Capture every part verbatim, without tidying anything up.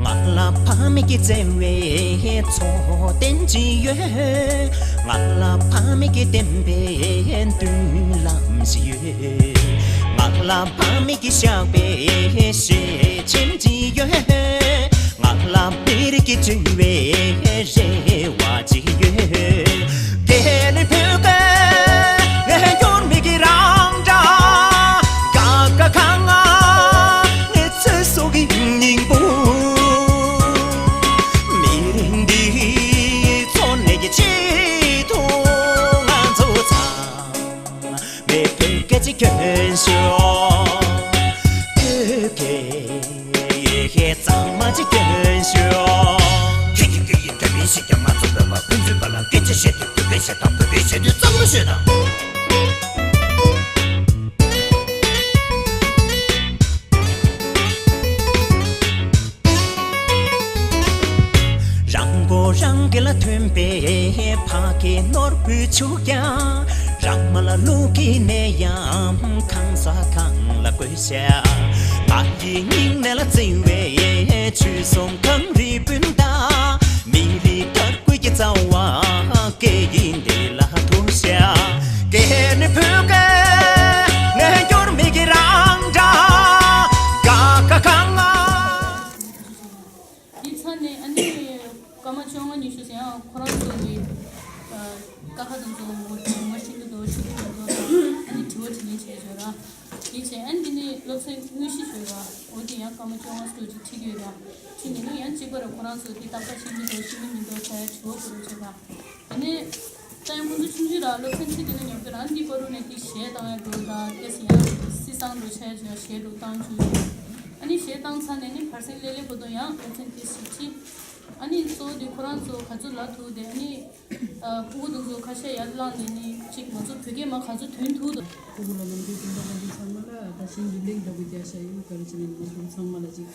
ང་ལ་ཕ་མེས་ཀྱི་བརྩེ་བའི་མཚོ་རྟེན་ཅིག་ཡོད། ང་ལ་ཕ་མེས་ཀྱི་བསྟན་པའི་མདུན་ལམ་ཞིག་ཡོད། ང་ལ་ཕ་མེས་ཀྱི་བཞག་པའི་ཞལ་ཆེམས་ཅིག་ཡོད། ང་ལ་མི་རིགས་ཀྱི་བཅོལ་བའི་རེ་བ་ཅིག་ཡོད། རྒྱལ་བློན་བོད་ཀྱི་འགྱུར་མེད་ཀྱི་རང་སྒྲ། ཀ་ཁ་ག་ང་ཚེ་སྲོག་གི་སྙིང་པོ། མི་རིགས་འདིའི་འཚོ་གནས་ཀྱི་ཆེད་དུ་ང་ཚོ་ཚང་མས་བོད་སྐད་ཅིག་སྐྱོན་ཤོག་བོད་སྐད་ཡིག་གཙང་མ་ཅིག་སྐྱོན་ཤོག་ཁྱེད་ཀྱི་སྐད་ཡིག་འདྲ་མིན་ཞིག་ཀྱང་མ་ཚོར་བས་པ། ཕན་ཚུན་བར་ལ་སྐད་ཆ་བཤད་དུས་བོད་སྐད་བཤད་དང་། བོད་སྐད་བཤད་དུས་གཙང་མ་ཤོད་དང་། རང་མགོ་རང་འགེལ་ལ་ཐོན་པའི་ཕ་སྐད་ནོར་བུས་ཕྱུག་ཀྱང་། རང་མ་ལ་ལུག་གི་ནད་ཡམས་གང་ས་གང་ལ་འགོས་ཤག་ང་ཡི་སྙིང་ནད་ལ་བརྩེ་བའི་ཆོལ་གསུམ་གངས་རི་སྤུན་ཟླ། མི་རིགས་དར་རྒུད་ཀྱི་རྩ་བ་སྐད་ཡིག་འདི་ལ་ཐུག་ཤག་སྐད་ནི་བོད་སྐད་ངས་འགྱུར་མེད་ཀྱི་རང་སྒྲ། ཀ་ཁ་ག་ང་། འདི་ཚར་ནས་ཨ་ནི་སྐར་མ་བཅོ་ལྔ་ཉི་ཤུ་ཟེར་ཡང་ཁོ་རང་ཚོ་གི་ཀ་ཁ་དང་ཚོ་ངོ་ངོ་ཤེས་ཀྱི་འདུག་ཤེས་ཀྱི་འདུག་ཨ་ནི་དྲི་བ་དྲིས་ལན་བྱས་ཆོག་ར། དེ་བྱས་ཨ་ནི་འདི་ནི་སློབ་ཚན་དངོས་གཞི་བཟོས་ར། འོ་དེ་ཡང་སྐར་མ་བཅོ་ལྔ་ཙམ་ཅིག་ཁྲིད་ཀྱི་ཡོད་ར། ཁྲིད་ནས་ནི་ཡང་གཅིག་པ་ར་ཁོ་རང་ཚོ་འདི་རྟག་པར་ཤེས་ཀྱི་འདུག་ཤེས་ཀྱི་མི་འདུག་ཟེར་དྲི་བ་དེ་རུ་བྱས་པ། དེ་ནས་ད་ཡང་ཁོང་ཚོ་ཆུང་ཆུང་ར་སློབ་ཚན་ཁྲིད་དེ་ནི་ཉོབ་ཀྱི་ར། འདི་བར་དུ་ནས་འདི་གཞས་བཏང་ཡ་འགྲོ་ད་ཏེ་སི་ཡང་སི་སང་འགྲོ་ཆ་ཡ་གཞས་འགྲོ་བཏང་བཅུག་ཨ་ནི་གཞས་བཏང་ཚར་ནས་ནི་བར་སེང་ལེ་ལེ་བར་དུ་ཡང་སློབ་ཚན་ཏེ་སི་ཁྲིད། ཨ་ནི་གཙོ་བོ་དེ་ཁོ་རང་ཚོ་ག་ཚོད་ལ་ཐུག་དེ་ཨ་ནི། ཨ་སྤུ་གུ་དེ་ཚོ་ཁ་ཤས་ཡར་བླངས་ནས་ནི་གཅིག་ང་ཚོ་བོད་སྐད་མ་ག་ཚོད་ཐོན་ཐུབ་དང་། སྤུ་གུ་ལ་ལམ་འགྲོ་དེ་འདྲ་ག་དེ་ཚང་མ་ལ་ད་ཤིན་ཏུ་ལེགས་འདྲ་པོ་རྒྱག་ཤག་ཡོད། ག་རེ་བྱས་ནས་ང་ཚོ་ཚང་མ་ལ་གཅིག་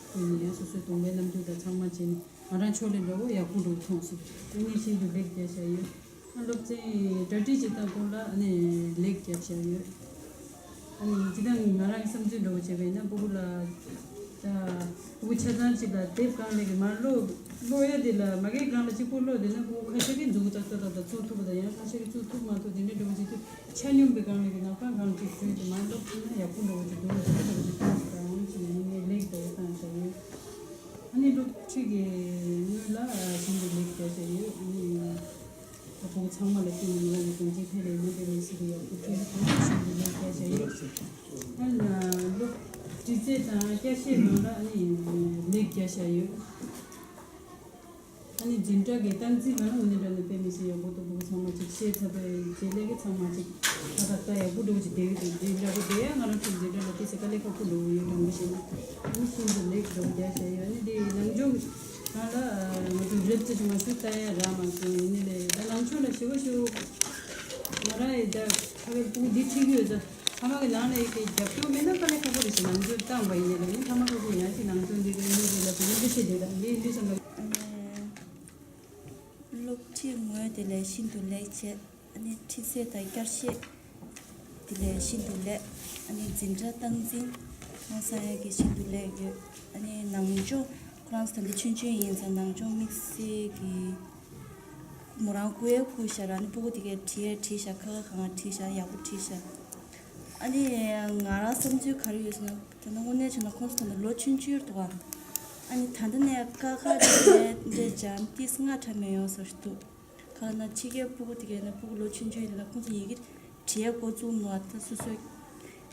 ཨ་ནི་ཡང་སོ་སོའི་གདོང་པའི་རྣམ་འགྱུར་དང་ཚང་མ་བྱས་ནས་ང་རང་ཕྱོགས་ལས་འདྲ་པོ་ཡག་པོ་འགྲོ་མཐོང་སོང་། ཨ་ནི་ཤིན་ཏུ་ལེགས་རྒྱག་ཤག་ཡོད། ཨ་སློབ་ཚན་གྲ་སྒྲིག་བྱེད་སྟངས་སྐོར་ལ་ཨ་ནི་ལེགས་རྒྱག་ཤག་ཡོད། ཨ་ནི་སྤྱིར་བཏང་ང་རང་གི་བསམ་ཚུལ་འདྲ་པོ་བྱས་པ་ཡིན་ན་སྤུ་གུ་ལ་ད་སྤུ་གུ་ཆ་ཚང་གཅིག་ལ་དེབ་སྒང་ལས་ཀྱི་མར་ཀློག་ཀློག་ཡ་དེ་ལ་མ་གའི་སྒང་ལ་གཅིག་པོ་ཀློག་བསྡད་ན་སྤུ་གུ་ཁ་ཤས་ཀྱིས་མཛུབ་གུ་ཏག་ཏག་ཏག་ཏག་བཙུགས་ཐུབ་པ་དང་། ཡང་ཁ་ཤས་ཀྱིས་བཙུགས་ཐུབ་མ་ཐུབ་དེ་འདྲ་འདྲ་པོ་བྱེད་དུས་ཆ་སྙོམས་པའི་སྒང་ལས་ཀྱི་ནང་པ་སྒང་གཅིག་བཟོས་ཏེ་མར་ཀློག་ཐུབ་ན་ཡག་པོ་འདྲ་པོ་ཅིག་འདུག་འདྲ་པོ་འདྲ་པོ་ཅིག་བཏང་ཟེར་ཡང་ཅི་ཡིན་ནའི་ལེགས་འདྲ་པོ་བཏང་ཟེར་ཡོད། ཨ་ནི་སློབ་ཁྲིད་ཀྱི་དངོས་ལ་ཤིན་ཏུ་ལེགས་བྱས་བྱས་ཡོད། ཨ་ནི་སྤུ་གུ་ཚང་མ་ལ་བསྟུན་ནས་ང་རང་གི་གང་ཅིའི་ཐད་ལ་ཡིན་ན་དཔེ་མི་སྲིད་པའི་ཡག་པོ་ཁྲིད་ཀྱི་འདུག་ཤིན་ཏུ་ལེགས་བྱས་བྱས་ཡོད། ཨ་ནི་སློབ་འདྲི་རྩད་དང་བསྐྱར་བཤད་ནང་ལ་ཨ་ནི་ལེགས་བྱས་བྱས་ཡོད། ཨ་ནི་འཛིན་གྲྭ་གི་སྟངས་འཛིན་ལ་ནི་དངོས་གནས་དྲང་གནས་དཔེ་མི་སྲིད་ཡག་པོ་འདུག་སྤུ་གུ་ཚང་མ་ཅིག་ཤེས་ཚར་བའི་རྗེས་ལས་ཀྱི་ཚང་མ་ཅིག་ད་ད་ལྟ་ཡག་པོ་འདྲ་པོ་ཅིག་བསྡད་ཀྱི་འདུག་འཛིན་གྲྭ་པོ་བསྡད་ཡ་ང་རང་ཚོ་འཛིན་གྲྭ་ལ་དེ་ཚེ་དཀའ་ལས་ཁག་པོ་འགྲོ་གི་ཡོད། དྲང་པོ་བཤད་ན་ཨ་ནི་ཤིན་ཏུ་ལེགས་འགྲོ་རྒྱ་བྱས་ཡོད། ཨ་ནི་དེ་ནང་སྦྱོང་ནང་ལ་ང་ཚོ་རེབ་ཙམ་ཞིག་མ་ཞུ་ལྟ་ཡ་རག་མ་སོང་། ཡིན་ནའི་ལས་ད་ནང་ཆོས་ལ་ཞུ་བ་ཞུ་ང་རང་ཡི་ད་ཁ་བའི་སྤུ་གུ་འདི་ཁྲིད་ཀྱི་ཡོད་ད། ཕ་མ་གི་ནང་ནས་ཀྱི་རྒྱབ་སྐྱོར་མེད་ན་དཀའ་ལས་ཁག་པོ་རེད་ཞེས་ནང་སྦྱོང་བཏང་པ་ཡིན་ནའི་ལས་ནི་ཕ་མ་ཁག་པོ་ཡང་ཅིག་ནང་སྦྱོང་འདི་ག་ཡིན་འདི་ལ་བུ་མོ་འདི་བྱེད་འདོད་ད་འདི་འདི་སོང་ལ། ཨ་ནི་སློབ་ཁྲིད་ངོས་དེ་ལས་ཤིན་ཏུ་ལེགས་བྱས། ཨ་ནི་ཁྲིད་ཚད་དང་བསྐྱར་བཤད་དེ་ལས་ཤིན་ཏུ་ལེགས། ཨ་ནི་འཛིན་གྲྭ་སྟངས་འཛིན་ཧང་སང་ཡག་གི་ཤིན་ཏུ་ལེགས་ཡོད། ཨ་ནི་ནང་སྦྱོང་ཁོ་རང་ཚོ་ད་འདི་ཆུང་ཆུང་ཡིན་ཙང་ནང་སྦྱོང་དམིགས་བསལ་གྱི་མོ་རང་བསྐུར་ཡས་བསྐུར་ཤག་ར། ཨ་ནི་སྤུ་གུ་དེ་གས་བྲིས་ཡས་བྲིས་ཤག་ཁ་ཁ་གང་བྲིས་ཤག་ཡག་པོ་བྲིས་ཤག་ཨ་ནི་ང་རང་བསམ་ཚུལ་ག་རེ་ཡོད་ཟེར་ན། ད་ནི་དངོས་གནས་བྱས་ན་ཁོང་ཚོ་ད་ནི་ལོ་ཆུང་ཆུང་རེད་འདུག་ག་ཨ་ནི་ད་ལྟ་ནས་ཀ་ཁ་འདི་འདྲས་སྦྱང་ཏིས་སྔ་དྲགས་མེད་ཡོང་ཟེར་འདུག་ག་ལ་ན་ཕྱི་རྒྱལ་སྤུ་གུ་དེ་གས་ན་སྤུ་གུ་ལོ་ཆུང་ཆུང་ཡིན་ན་ཁོང་ཚོ་ཡི་གེ་བྲིས་ཡས་འགོ་བཙུགས་ནོ། ད་སོ་སོའི་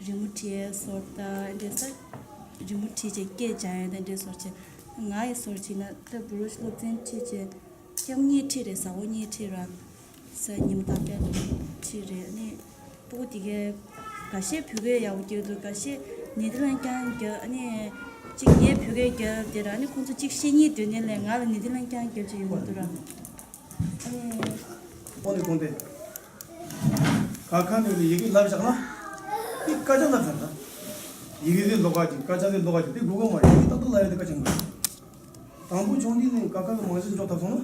རི་མོ་བྲིས་ཡས་སོར་ད་འདྲས་ས་རི་མོ་བྲིས་བྱས་སྐད་སྦྱང་ཡས་ད་འདྲས་སོར་བྱས། ང་ཡི་སོར་བྱས་ན་ད་བུ་རུ་སློབ་ཚན་ཁྲིད་བྱས། སྐྱབས་གཉིས་ཁྲིད་རེད། ཟ་འོ་གཉིས་ཁྲིད་ར། ས་ཉིན་མོ་ལྟར་སྐྱབས་ཁྲིད་རེད། ཨ་ནི་སྤུ་གུ་དེ་གས་འགའ་ཤས་བོད་སྐད་ཡག་པོ་རྒྱབ་འདུག་ག་ཤས་ནེ་དར་ལན་རྐྱང་རྒྱབ། ཨ་ནི་གཅིག་ངས་བོད་སྐད་རྒྱབ་དེ་ར། ཨ་ནི་ཁོང་ཚོ་གཅིག་བཤད་སྙིང་འདོད་ནས་ལས་ང་ལ་ནེ་དར་ལན་རྐྱང་རྒྱབ་ཅིག་ཡོང་གི་འདུག་ར། ཨ་ནི་ཨོ་ནི་དགོངས་ཏེ། ཀ་ཁ་ནས་ཡི་གེ་བསླབ་བཞག་ན། འདི་ཀ་ཅག་བསླབ་བཞག་ན། ཡི་གེ་དེ་ལོགས་ཀ་ཅིག་ཀ་ཅག་དེ་ལོགས་ཀ་ཅིག་དེ་དགོས་ཀྱི་མ་རེད། ཡི་གེ་ཏག་ཏག་བསླབ་ཡ་དེ་ཀ་ཅག་མ་རེད། དང་པོ་ཆུང་དུས་ནས་ཀ་ཁ་གི་རྨང་གཞི་འཇོག་ཐུབ་སོང་ན།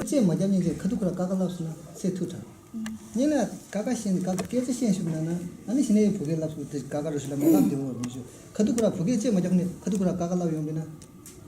ཅེས་མ་རྒྱབ་ཉིན་ཅེས་ཁ་ཐུག་ཁོ་ར་ཀ་ཁ་བསླབ་སོང་ན་ཚེ་ཐུག་དྲག་ཉིན་ལ་ཀ་ཁ་ཤེས་ནས་ཀ་ཁ་སྐད་ཆ་ཤེས་ཞུགས་ན་ན་ཨ་ནི་ཤི་ནས་བུ་སྐད་བསླབ་སོང་དེ་ཀ་ཁ་རུ་ཤི་ལ་མ་བསླབ་དེ་འོར་མི་ཞུ་ཁ་ཐུག་ཁོ་ར་བུ་སྐད་ཅེས་མ་རྒྱབ་ནས་ཁ་ཐུག་ཁོ་ར་ཀ་ཁ་བསླབ་ཡོང་བས་ན།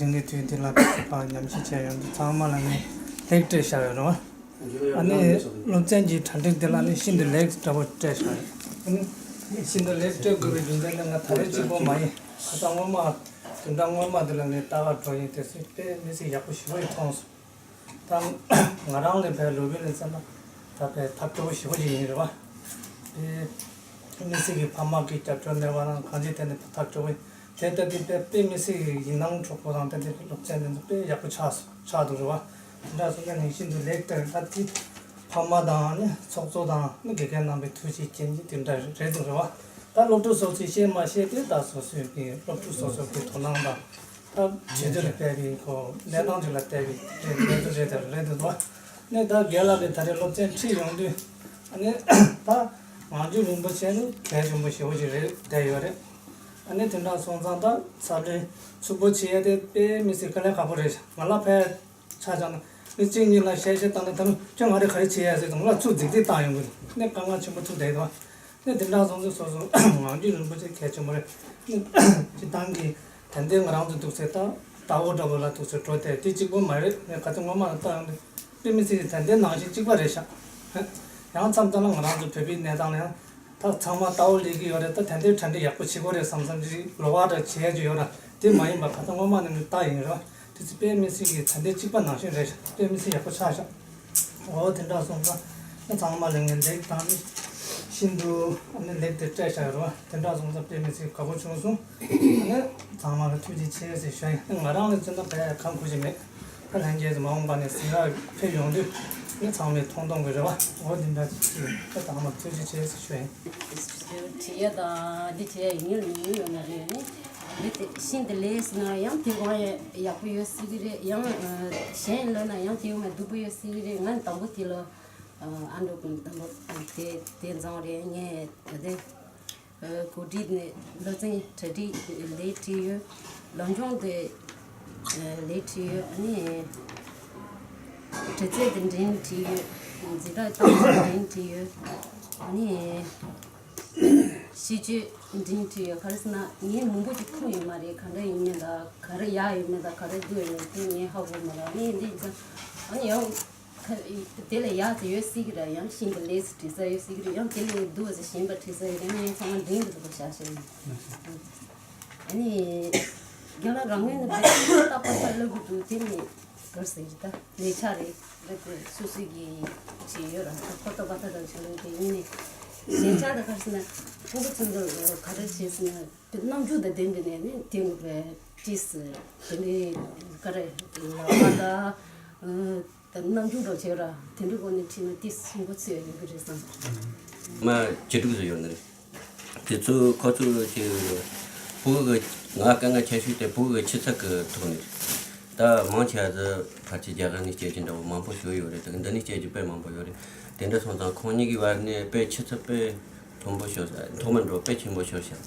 རིང་གི་དུས་འདི་ལ་ཕར་ཉམས་ཞིབ་བྱས་ཡོང་དུས་ཚང་མ་ལ་ངས་ལེགས་སྤྲད་བཞག་ཡོད་རེད་བ། ཨ་ནི་སློབ་ཚན་གྱི་གྲ་སྒྲིག་འདི་ལ་ནི་ཤིན་ཏུ་ལེགས་འདྲ་པོ་སྤྲད་བཞག་ཡོད། ཨ་ནི་ཤིན་ཏུ་ལེགས་སྤྲད་དགོས་པའི་རྒྱུ་མཚན་ནི་ང་ད་རེས་གཅིག་པོ་མ་ཡིན། ཁ་སང་སྔོན་མ་བདུན་ཕྲག་སྔོན་མ་འདི་ལ་ངས་ལྟ་ག་འགྲོ་ཡིན། དེ་ཚོ་དཔེ་མི་སྲིད་ཡག་པོ་ཞེ་པོ་ཞིག་མཐོང་སོང་། ད་ང་རང་ལས་ཕར་ལོ་བི་ལ་བསམ་ན་ད་དཔེ་ཐབས་སྐྱོ་པོ་ཞེ་པོ་ཞིག་ཡིན་རེད་བ། དེ་མི་སྲིད་ཀྱི་ཕ་མ་གི་རྒྱབ་སྐྱོར་མེད་པ་ན་གང་ཅི་དེ་ནི་ཐབས་སྐྱོ་པོ་ཡིན། དེ་ལྟ་དུས་དཔེ་དཔེ་མི་སྲིད་ཀྱི་ཡིད་སྣང་འཕྲོག་པོ་དང་དེ་འདྲའི་སློབ་ཚན་དེ་ཚོ་དཔེ་ཡག་པོ་ཆགས་སོང་། ཆགས་འདུག་རེད་བ། དེ་འདྲ་སོང་ཙང་ནི་ཤིན་ཏུ་ལེགས་སྤྲད། ད་དེ་ཕ་མ་དང་ནི་ཚོགས་གཙོ་དང་ནི་དགེ་རྒན་རྣམ་པའི་ཐུགས་རྗེ་རྐྱེན་གྱིས་དེ་འདྲ་རེད་འདུག་རེད་བ། ད་སློབ་ཕྲུག་སོ་སོས་ཤེས་མ་ཤེས་དེ་ད་སོ་སོའི་གི་སློབ་ཕྲུག་སོ་སོ་གི་དོ་སྣང་དང་། ད་བྱེད་སྤྱོད་ལ་བལྟས་པའི་ཁོ་གནས་སྟངས་ཅིག་ལ་བལྟས་པའི་གནས་ཚུལ་རེད་དེ་རེད་འདུག་བ། ནས་ད་རྒན་ལགས་ཀྱིས་ད་རེས་སློབ་ཚན་ཁྲིད་ཡོང་དུས། ཨ་ནི་ད་ངང་རྒྱུད་རིན་པོ་ཆེ་ནི་གལ་ཆེན་པོ་ཞེ་པོ་ཞིག་རེད་བསྡད་ཡོད་རེད། ཨ་ནི་དེ་འདྲ་སོང་ཙང་ད་འཚམས་འདྲི་ཕྱུག་པོ་བྱེད་ཡ་དེ་དཔེ་མི་སྲིད་དཀའ་ལས་ཁག་པོ་རེད། ང་ལ་ཕར་ཆ་བཞག་ན་མི་གཅིག་གཉིས་ལ་བཤད་བཤད་བཏང་ན་ད་ནི་ཁྱོད་ང་རེ་ག་རེ་བྱེད་ཡ་ཟེར་དང་ང་ལ་ཚུར་རྫིག་རྫིག་བཏང་ཡོང་གི་འདུག་ནས་དཀའ་ངལ་ཆེན་པོ་ཐུག་བསྡད་ཡོད། ནས་དེ་འདྲ་སོང་ཚེ་སོ་སོ་ངང་རྒྱུད་རིན་པོ་ཆེ་གལ་ཆེན་པོ་རེད། ནས་སྤྱི་བཏང་གི་ད་ལྟའི་ང་རང་ཚོ་འདུག་ཚེ་ད་ལྟ་བ་འདྲ་པོ་ལ་འདུག་ཚེ་འགྲོ་དེ་དེ་གཅིག་པོ་མ་རེད། ནས་ག་ཚོད་ངོ་མ་ལ་ལྟ་ཡོང་དུས་དཔེ་མི་སྲིད་ཀྱི་ད་ལྟའི་ནང་བཞིན་གཅིག་པ་རེད་ཤག་ཡང་མཚམས་མཚམས་ལ་ང་རང་ཚོ་བོད་པའི་གནས་སྟངས་ལ་ཡང་ད་ཚང་མ་ལྟ་བ་ལས་ཀྱི་ཡོད་རེད། ད་ད་ལྟའི་གྲ་སྒྲིག་ཡག་པོ་བྱེད་དགོས་རེད་བསམ་བསམ་ཅིག་ལོག་པ་འདྲ་བྱེད་ཀྱི་ཡོད་ར། དེ་མ་ཡིན་པ་ག་ཚོད་ངོ་མ་ནས་ནི་ལྟ་ཡིན་ར། དེ་ཚོ་དཔེ་མི་སྲིད་ཀྱི་ད་ལྟའི་གཅིག་པ་ནང་བཞིན་རེད་ཤག་དཔེ་མི་སྲིད་ཡག་པོ་ཆགས་ཤག་འོ་དེ་འདྲ་སོང་ཙང་ཨ་ཚང་མ་ལ་ངས་ལེགས་དང་ནི་ཤིན་ཏུ་ཨ་ནི་ལེགས་དེ་སྤྲད་བཞག་ཡོད་རེད་བ། དེ་འདྲ་སོང་ཙང་དཔེ་མི་སྲིད་དགའ་པོ་བྱུང་སོང་། ཨ་ནི་ཚང་མ་ལ་ཐུགས་རྗེ་ཆེ་ཟེར་ཞུ་ཡིན། ང་རང་ལ་མཚོན་ན་དཔེ་ཁམས་ཁུར་གྱི་མེད། ད་ལྷན་རྒྱས་ཚོ་མ་འོངས་པ་ནས་སེང་རག་ཕེབས་ཡོང་དུས་ནི་ཚང་མས་མཐོང་མཐོང་གི་རེད་བ། འོ་དེ་འདྲ་ཅིག་ད་ཚང་མ་ཐུགས་རྗེ་ཆེ་ཟེར་ཞུ་ཡིན། བྲིས་ཡ་དང་འདི་བྲིས་ཡ་ཡིན་ཡོད་མིན་ཡོད་མ་རེད། ནི་འདི་དེ་ཤིན་ཏུ་ལེགས་ཟེར་ན་ཡང་དེ་གོང་ཡ་ཡག་པོ་ཡོད་སྲིད་ཀྱི་རེད། ཡང་གཞན་ལ་ན་ཡང་དེ་ཡོད་མ་སྡུག་པོ་ཡོད་སྲིད་ཀྱི་རེད། ང་དང་པོ་དེ་ལ་ཨ་འགྲོ་དང་པོ་དེ་དེ་མཛངས་རེད། ངས་དེ། གོ་སྒྲིག་ནས་སློབ་ཚན་གྲ་སྒྲིག་ལས་བྲིས་ཡོད། ལམ་སྦྱོང་དེ་ལས་བྲིས་ཡོད། ཨ་ནི་དྲི་རྩད་དེ་འདྲེན་བྲིས་ཡོད། འཛིན་གྲྭ་ཏང་ཙམ་འདྲེན་བྲིས་ཡོད། ཨ་ནི་ཤེས་བྱ་འདྲེན་བྲིས་ཡོད། ག་རེ་ཟེར་ན་ངས་མང་པོ་ཅིག་མཐོང་ཡོད་མ་རེད། ག་འདྲ་ཡིན་མིན་དང་ག་རེ་ཡག་ཡོད་མེད་དང་ག་རེ་སྡུག་ཡོད་མེད་དེ་ངས་ཧ་གོ་མ་རེད། ཨ་ནི་འདི་ཡིན་ཙང་ཨ་ནི་ཡང་། དེ་ལས་ཡག་ཅིག་ཡོད་སྲིད་ཀྱི་རེད། ཡང་ཤིན་ཏུ་ལེགས་སུ་བྲིས་ས་ཡོད་སྲིད་ཀྱི་རེད། ཡང་དེ་ལས་སྡུག་ཅིག་གཞན་པ་བྲིས་ས་ཡོད་རེད། ངས་ཚང་མ་འདྲེན་གྱི་འདུག་པ་བཞག་ཤེས། ཨ་ནི་རྒན་ལགས་རང་ངོས་ནས་བེད་སྤྱོད་ཏག་ཏག་ཏག་ལབ་ཀྱི་འདུག་དེ་ནི་ག་རེ་ཟེར་གྱི་ད་ལས་འཆར་རེད། རེད་དེ་སོ་སོའི་གི་བྱས་ཡོད་ར། ཁོ་ཏོ་པ་ཏ་ར་ཆུ་ལོན་དེ་ཡིན་ནི་ལས་འཆར་དེ་ག་རེ་ཟེར་ན་ཕྲུ་གུ་ཚོ་འདི་ག་རེ་བྱས་ཟེར་ན་རྣམ་འགྱུར་དང་ལྡན་པའི་ནས་ནི་དེ་ནི་བེད་སྤྱོད་དེ་ནི་ག་རེ་ལག་པ་དང་། ད་རྣམ་འགྱུར་འདྲ་བྱས་ར་དེ་འདྲའི་སྒོ་ནས་ཁྲིད་ན་ཏིས་ཧྲིལ་པོ་ཚོས་ཡོད་ཀྱི་རེད་བསམ། མ་བཅུ་དྲུག་ཙམ་ཡོད་ནི་རེད། དེ་ཚོ་ཁོ་ཚོ་གི་ཕྲུ་གུ་གི་ང་དཀའ་ངལ་ཆེ་ཤོས་དེ་ཕྲུ་གུ་གི་ཆུ་ཚད་ཀྱི་ཐོག་ནས་རེད། ད་མང་ཆེ་བ་ཕལ་ཆེར་རྒྱ་གར་ནས་སྐྱེལ་རྒྱུ་འདྲ་བོ་མང་པོ་ཞིག་ཡོད་རེད། ད་འདི་ནས་སྐྱེལ་རྒྱུ་དཔེ་མང་པོ་ཡོད་རེད། དེ་འདྲ་སོང་ཙང་ཁོང་གཉིས་ཀྱི་བར་ནས་དཔེ་ཆུ་ཚད་དཔེ་མཐོན་པོ་ཤོར་ས་མཐོ་དམན་འགྲོ་དཔེ་ཆེན་པོ་ཤོར་ཤག་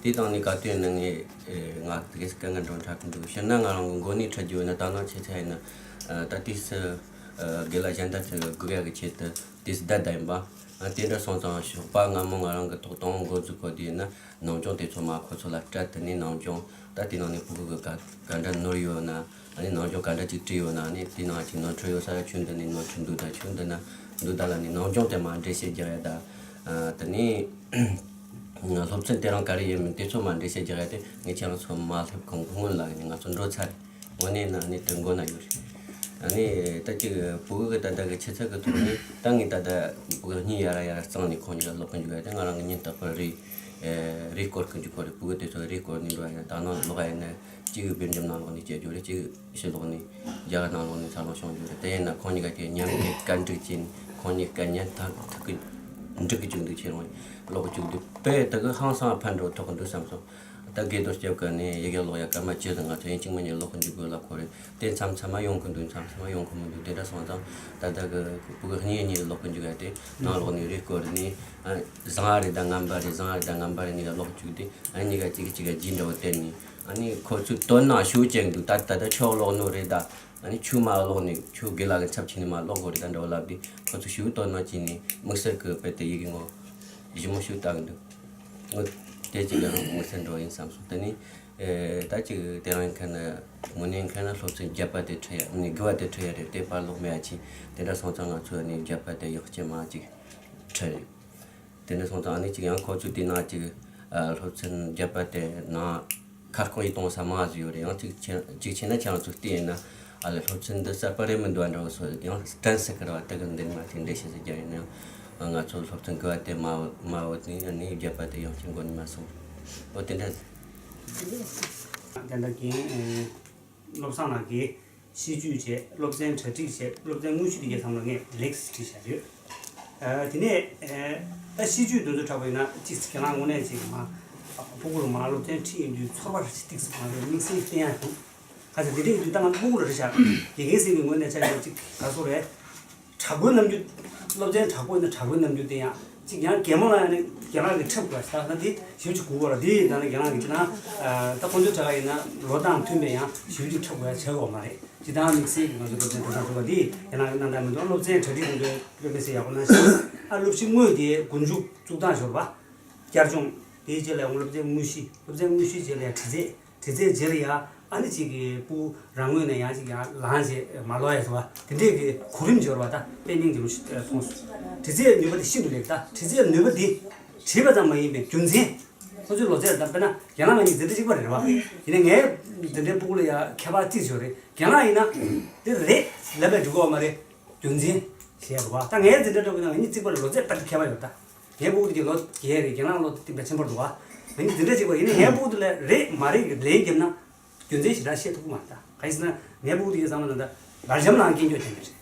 དེ་དང་ནི་ག་དུས་ནི་ངས་ང་དེ་གས་དཀའ་ངལ་འགྲོ་འདྲ་གི་འདུག་ཕྱིར་ན་ང་རང་གི་མགོ་ནས་ཁྲིད་རྒྱུ་ཡོད་ན་ད་ནང་ཆེ་ཚད་ཡིན་ན་ད་ཏིས་དགེ་ལགས་གཞན་དག་ཚོས་དགོས་ཡག་གི་ཆེད་དུ་ཏིས་བསྡད་བསྡད་ཡིན་པ། དེ་འདྲ་སོང་ཙང་ཞོགས་པ་སྔ་མོ་ང་རང་གི་ཐོག་དང་འགོ་འཛུགས་སྐོར་དུ་ཡིན་ན་ནང་སྦྱོང་དེ་ཚོ་མ་ཁོ་ཚོ་ལ་སྤྲད་དེ་ནས་ནང་སྦྱོང་ད་དེ་ནང་ནས་ཕྲུ་གུ་གི་ག་ག་འདྲ་ནོར་ཡོད་ན། ཨ་ནི་ནང་སྦྱོང་ག་འདྲ་ཅིག་བྲིས་ཡོད་ན། ཨ་ནི་དེ་ནང་ཅིག་ནོར་འཁྲུལ་ཡོད་ས་ཡ་ཆུ་འདི་ནས་ནོར་འཁྲུལ་འདུག་ད་ཆུ་འདི་ན་འདུག་ད་ལ་ནི་ནང་སྦྱོང་དེ་མ་འགྲེལ་བཤད་རྒྱག་ཡ་ད། ཨ་དེ་ནས་སློབ་ཚན་དེ་རང་ག་རེ་ཡིན་མིན་དེ་ཚོ་མ་འགྲེལ་བཤད་རྒྱག་ཡ་དེ་ངས་ཁྱེད་རང་ཚོ་མ་སླེབས་གོང་གི་སྔོན་ལ་ནི་ང་ཚོ་འགྲོ་ཚར་རེད། དངོས་གནས་ན་ནི་དེ་མགོ་ན་ཡོད་རེད། ཨ་ནི་ད་ཅིག་ཕྲུ་གུ་གི་ད་ལྟ་གི་ཆུ་ཚད་གི་ཐོག་ནས་ད་ངས་ད་ལྟ་ཕྲུ་གུ་གཉིས་ཡར་ར་ཡར་ར་གཙང་ནས་ཁོང་གཉིས་ཀ་ཀློག་གི་འཇུག་ཡ་དེ་ང་རང་གི་ཉིན་རྟག་པར་རེས་རེས་སྐོར་གི་འཇུག་གི་རེད། ཕྲུ་གུ་དེ་ཚོ་རེས་སྐོར་ནས་འགྲོ་ཡ་ཡིན་ན་ད་ནང་ཀློག་ཡ་ཡིན་ན། གཅིག་གི་བོད་འགྲེམས་ནང་ལོགས་ནས་སྐྱེལ་རྒྱུ་རེད། གཅིག་ཕྱི་ལོགས་ནས་རྒྱ་གར་ནང་ལོགས་ནས་འཚར་ལོངས་བྱུང་རྒྱུ་རེད། དེ་ཡིན་ན་ཁོང་གཉིས་ཀ་དེ་མཉམ་དུ་བཀའ་འགྲིག་བྱས་ནས་ཁོང་གཉིས་ཀ་ཉན་ཐག་ཐག་གི་འགྲིག་གི་བཅུག་འདུག་ཁྱེད་རང་ཀློག་གི་བཅུག་འདུག་དཔེ་དེ་གི་ཧང་སང་ཕན་འགྲོ་ཐོག་གི་འདུག་བསམ་སོང་། ད་དགེ་རྡོར་སྐྱབས་ཀ་ནས་ཡི་གེ་ཀློག་ཡ་སྐར་མ་བཅུ་ཙམ་ང་ཚོ་ཡིན་གཅིག་མིན་གཉིས་ཀློག་གི་འཇུག་དགོས་ལབ་ཁོ་རེད། དེ་མཚམས་མཚམས་མ་ཡོང་གི་འདུག་མཚམས་མཚམས་མ་ཡོང་གི་མི་འདུག་དེ་འདྲ་སོང་ཙང་ད་ལྟ་གི་ཕྲུ་གུ་གཉིས་གཉིས་ཀློག་གི་འཇུག་ཡ་དེ་ནང་ལོགས་ནས་རེས་སྐོར་ནས་བཟང་ཡ་རེད་ད་ངན་པ་རེད། བཟང་ཡ་རེད་ད་ངན་པ་རེད་ནས་ཀློག་བཅུག་དེ་ཨ་གཉིས་ཀ་གཅིག་གིས་གཅིག་ག་རྗེས་འདྲ་བོ་བསྟན་ནས། ཨ་ནི་ཁོ་ཚོས་དོ་སྣང་ཞེ་པོ་བྱེད་འདུག་ད་ད་ལྟ་ཁྱོད་ཀློག་ནོ་རེད་ད། ཨ་ནི་ཁྱོད་མ་ཀློག་ནས་ཁྱོད་དགེ་ལགས་ཀྱི་ཚབ་བྱས་ནས་མ་ཀློག་དགོས་རེད་ད་འདྲ་བོ་ལབ་དུས་ཁོ་ཚོས་ཞེ་པོ་དོ་སྣང་བྱས་ནས་དམིགས་བསལ་གྱི་དཔེ་དེ་ཡི་གེ་ངོ་ཞིབ་མོ་ཞེ་པོ་ལྟ་གི་འདུག་ངོ་དེ་གཅིག་ལ་རང་དམིགས་བསལ་འགྲོ་ཡིན་བསམ་སོང་། དེ་ནས་ ཨེ། ད་ཅིག་དེ་རིང་ཁ་ན་དངོས་གནས་ཁ་ན་སློབ་ཚན་བརྒྱད་པ་དེ་ཁྲིད་ཡ་ནི་དགུ་པ་དེ་ཁྲིད་ཡ་རེད། དེ་བར་ལོག་མེད་ཡ་ཅིག་དེ་འདྲ་སོང་ཙང་ང་ཚོ་ནི་བརྒྱད་པ་དེ་ཡག་ཅིག་མ་ཅིག་ཁྲིད་རེད། དེ་འདྲ་སོང་ཙང་ཨ་ནི་ཅིག་ཡང་ཁོ་ཚོ་དེ་ན་ཅིག་ཨ། སློབ་ཚན་བརྒྱད་པ་དེ་ན་ཁ་སྐོང་ཡི་གཏོང་ས་མ་ཟིག་ཡོད་རེད། ཡང་ཅིག་ཅིག་བྱས་ན་ཁྱེད་རང་ཚོ་བལྟས་ཡིན་ན་ཨ་ལས་སློབ་ཚན་འདི་གསར་པ་རེད་མི་འདུག་ཨ་འདྲ་བོ་སོ་ཡང་དྲན་སྲིད་ཀི་ར་བ། དེ་གི་འདི་མ་ཅིག་འགྲེལ་བཤད་ཟིག་རྒྱག་ཡིན་ན་ཡང་ང་ཚོ་སློབ་ཚན་དགུ་པ་དེ་མ་མ་འོ་དེ་ཨ་ནི་བརྒྱད་པ་དེ་ཡང་ཅིག་མགོ་ནས་མ་སོང་། འོ་དེ་འདྲ། དེ་འདྲ་གིན། ཨེ། བློ་བཟང་ལགས་ཀྱིས་སྤྱི་སྤྱོད་བྱས། སློབ་ཚན་གྲ་སྒྲིག་བྱས། སློབ་ཚན་དངོས་གཞི་དེ་གའི་ཚང་མ་ངས་ལེགས་སུ་བྲིས་བཞག་ཡོད། ཨ། དེ་ནས། ཨ། ད་སྤྱི་སྤྱོད་འདི་ཚོ་དྲག་པོ་ཡིན་ན་ཅིག་ཁྱེད་རང་དངོས་གནས་ཅིག་མ་ཕྲུ་གུ་ལ་མ་སློབ་ཚན་ཁྲིད་ཡིན་དུས་ཚོར་བ་རེ་ཞིག་ཏིག་ཙམ་མ་རེད། དམིགས་བསལ་བསྟན་ཡག་འདུག་ག་ཚོད་དེ་འདྲ་ཡིན་དུས་ད་ང་ཕྲུ་གུ་ལ་རེ་བཞག་དགེ་རྒན་ཟེར་བའི་ངོས་ནས་ཆ་བཞག་ཅིག་ག་ཚོད་རེད། དྲག་པོའི་རྣམ་འགྱུར། སློབ་ཚན་དྲག་པོ་ཡིན་ན་དྲག་པོའི་རྣམ་འགྱུར་བསྟན་ཡག་ཅིག་ཡང་གད་མོ་ལ་ཡང་ནི་རྒན་ལགས་ཀྱིས་འཁྲབ་དགོས་ཟེར་ན་འདི་ཞིབ་ཅིག་གོ་དགོས་ར། འདི་ད་ནི་རྒན་ལགས་ཀྱིས་ཅི་ན། ཨ། ད་ཁོང་ཚོའི་གྲས་ཀ་ཡིན་ན་ལོ་དང་མཐུན་པའི་ཡང་ཞིབ་ཅིག་འཁྲབ་དགོས་ཡ་བྱེད་དགོས་མ་རེད། ཇི་ལྟར་དམིགས་བསལ་གྱི་ང་ཚོ་སློབ་ཚན་དེ་དང་འགྲོ་བ་འདི་རྒན་ལགས་ཀྱིས་གནང་དང་མི་འདུག་སློབ་ཚན་གྲ་སྒྲིག་དེ་ཚོ་དཔེ་མི་སྲིད་ཡག་པོ་གནང་ཞིང་། ཨ། སློབ་གཞི་དངོས་དེ་མགོ་མཇུག་བཙུགས་སྟངས་ཞོར་བ། བསྐྱར་སྦྱོང་། དེའི་རྗེས་ལ་སློབ་ཚན་དངོས་གཞི། སློབ་ཚན་དངོས་གཞིའི་རྗེས་ལ་ཡང་དྲི་རྩད། དྲི་རྩད་རྗེས་ལ་ཡང་ཨ་ནི་གཅིག་གི་ཕྲུ་གུ་རང་ངོས་ནས་ཡང་གཅིག་ཡང་ལངས་བྱས་མ་ལོག་ཡ་ཟེར་བ་དེ་འདྲས་ཀྱི་གོ་རིམ་སྦྱོར་བ་དང་དཔེ་སྙིང་རྗེ་མོ་ཞིག་མཐོང་སོང་། དྲི་རྩད་ནུས་པ་དེ་ཤིན་ཏུ་ལེགས། ད་དྲི་རྩད་ནུས་པ་འདི་བྲིས་པ་ཙམ་མ་ཡིན་པའི་རྒྱུ་མཚན། ཁོ་ཚོའི་ལོ་ཚད་དང་དཔེར་ན་རྒན་ལགས་ང་གཉིས་འཛིན་གྲྭ་གཅིག་པ་རེད་བ། ཡིན་ནའི་ངའི་འཛིན་གྲྭའི་ཕྲུ་གུ་ལ་ཡང་ཁྱད་པར་གཅིག་ཡོད་རེད། རྒན་ལགས་ཡིན་ན་དེ་རེད་ལབ་པས་འགྲིག་གི་ཡོད་མ་རེད། རྒྱུ་མཚན་ཞེས་རེད་བ། ད་ངའི་འཛིན་གྲྭའི་ཕྲུ་གུ་ནང་ང་གཉིས་གཅིག་པ་ལ་ལོ་ཚད་ལྟར་དུ་ཁྱད་པར་ཡོད་ད། ངའི་ཕྲུ་གུ་དེ་གི་ལོ་བརྒྱད་རེད། རྒན་ལགས་ལོ་དེ་དཔེ་ཆེན་པོ་འདུག་བ། ང་གཉིས་འཛིན་གྲྭ་གཅིག་པ་ཡིན་ནའི་ངའི་ཕྲུ་གུ་དེ་ལ་རེད་མ་རེད་ཀྱི་ལན་བརྒྱབ་ན་རྒྱུ་མཚན་ཞེ་དྲག་བཤད་ཐུབ་ཀྱི་མ་རེད་ད། ག་ཡིན་ཟེར་ན་ངའི་ཕྲུ་གུ་དེ་གི་བསམ་བློ་ནང་ད་བར་འཇམ་ལའང་སྐྱོན་བརྗོད་བྱས་ནས་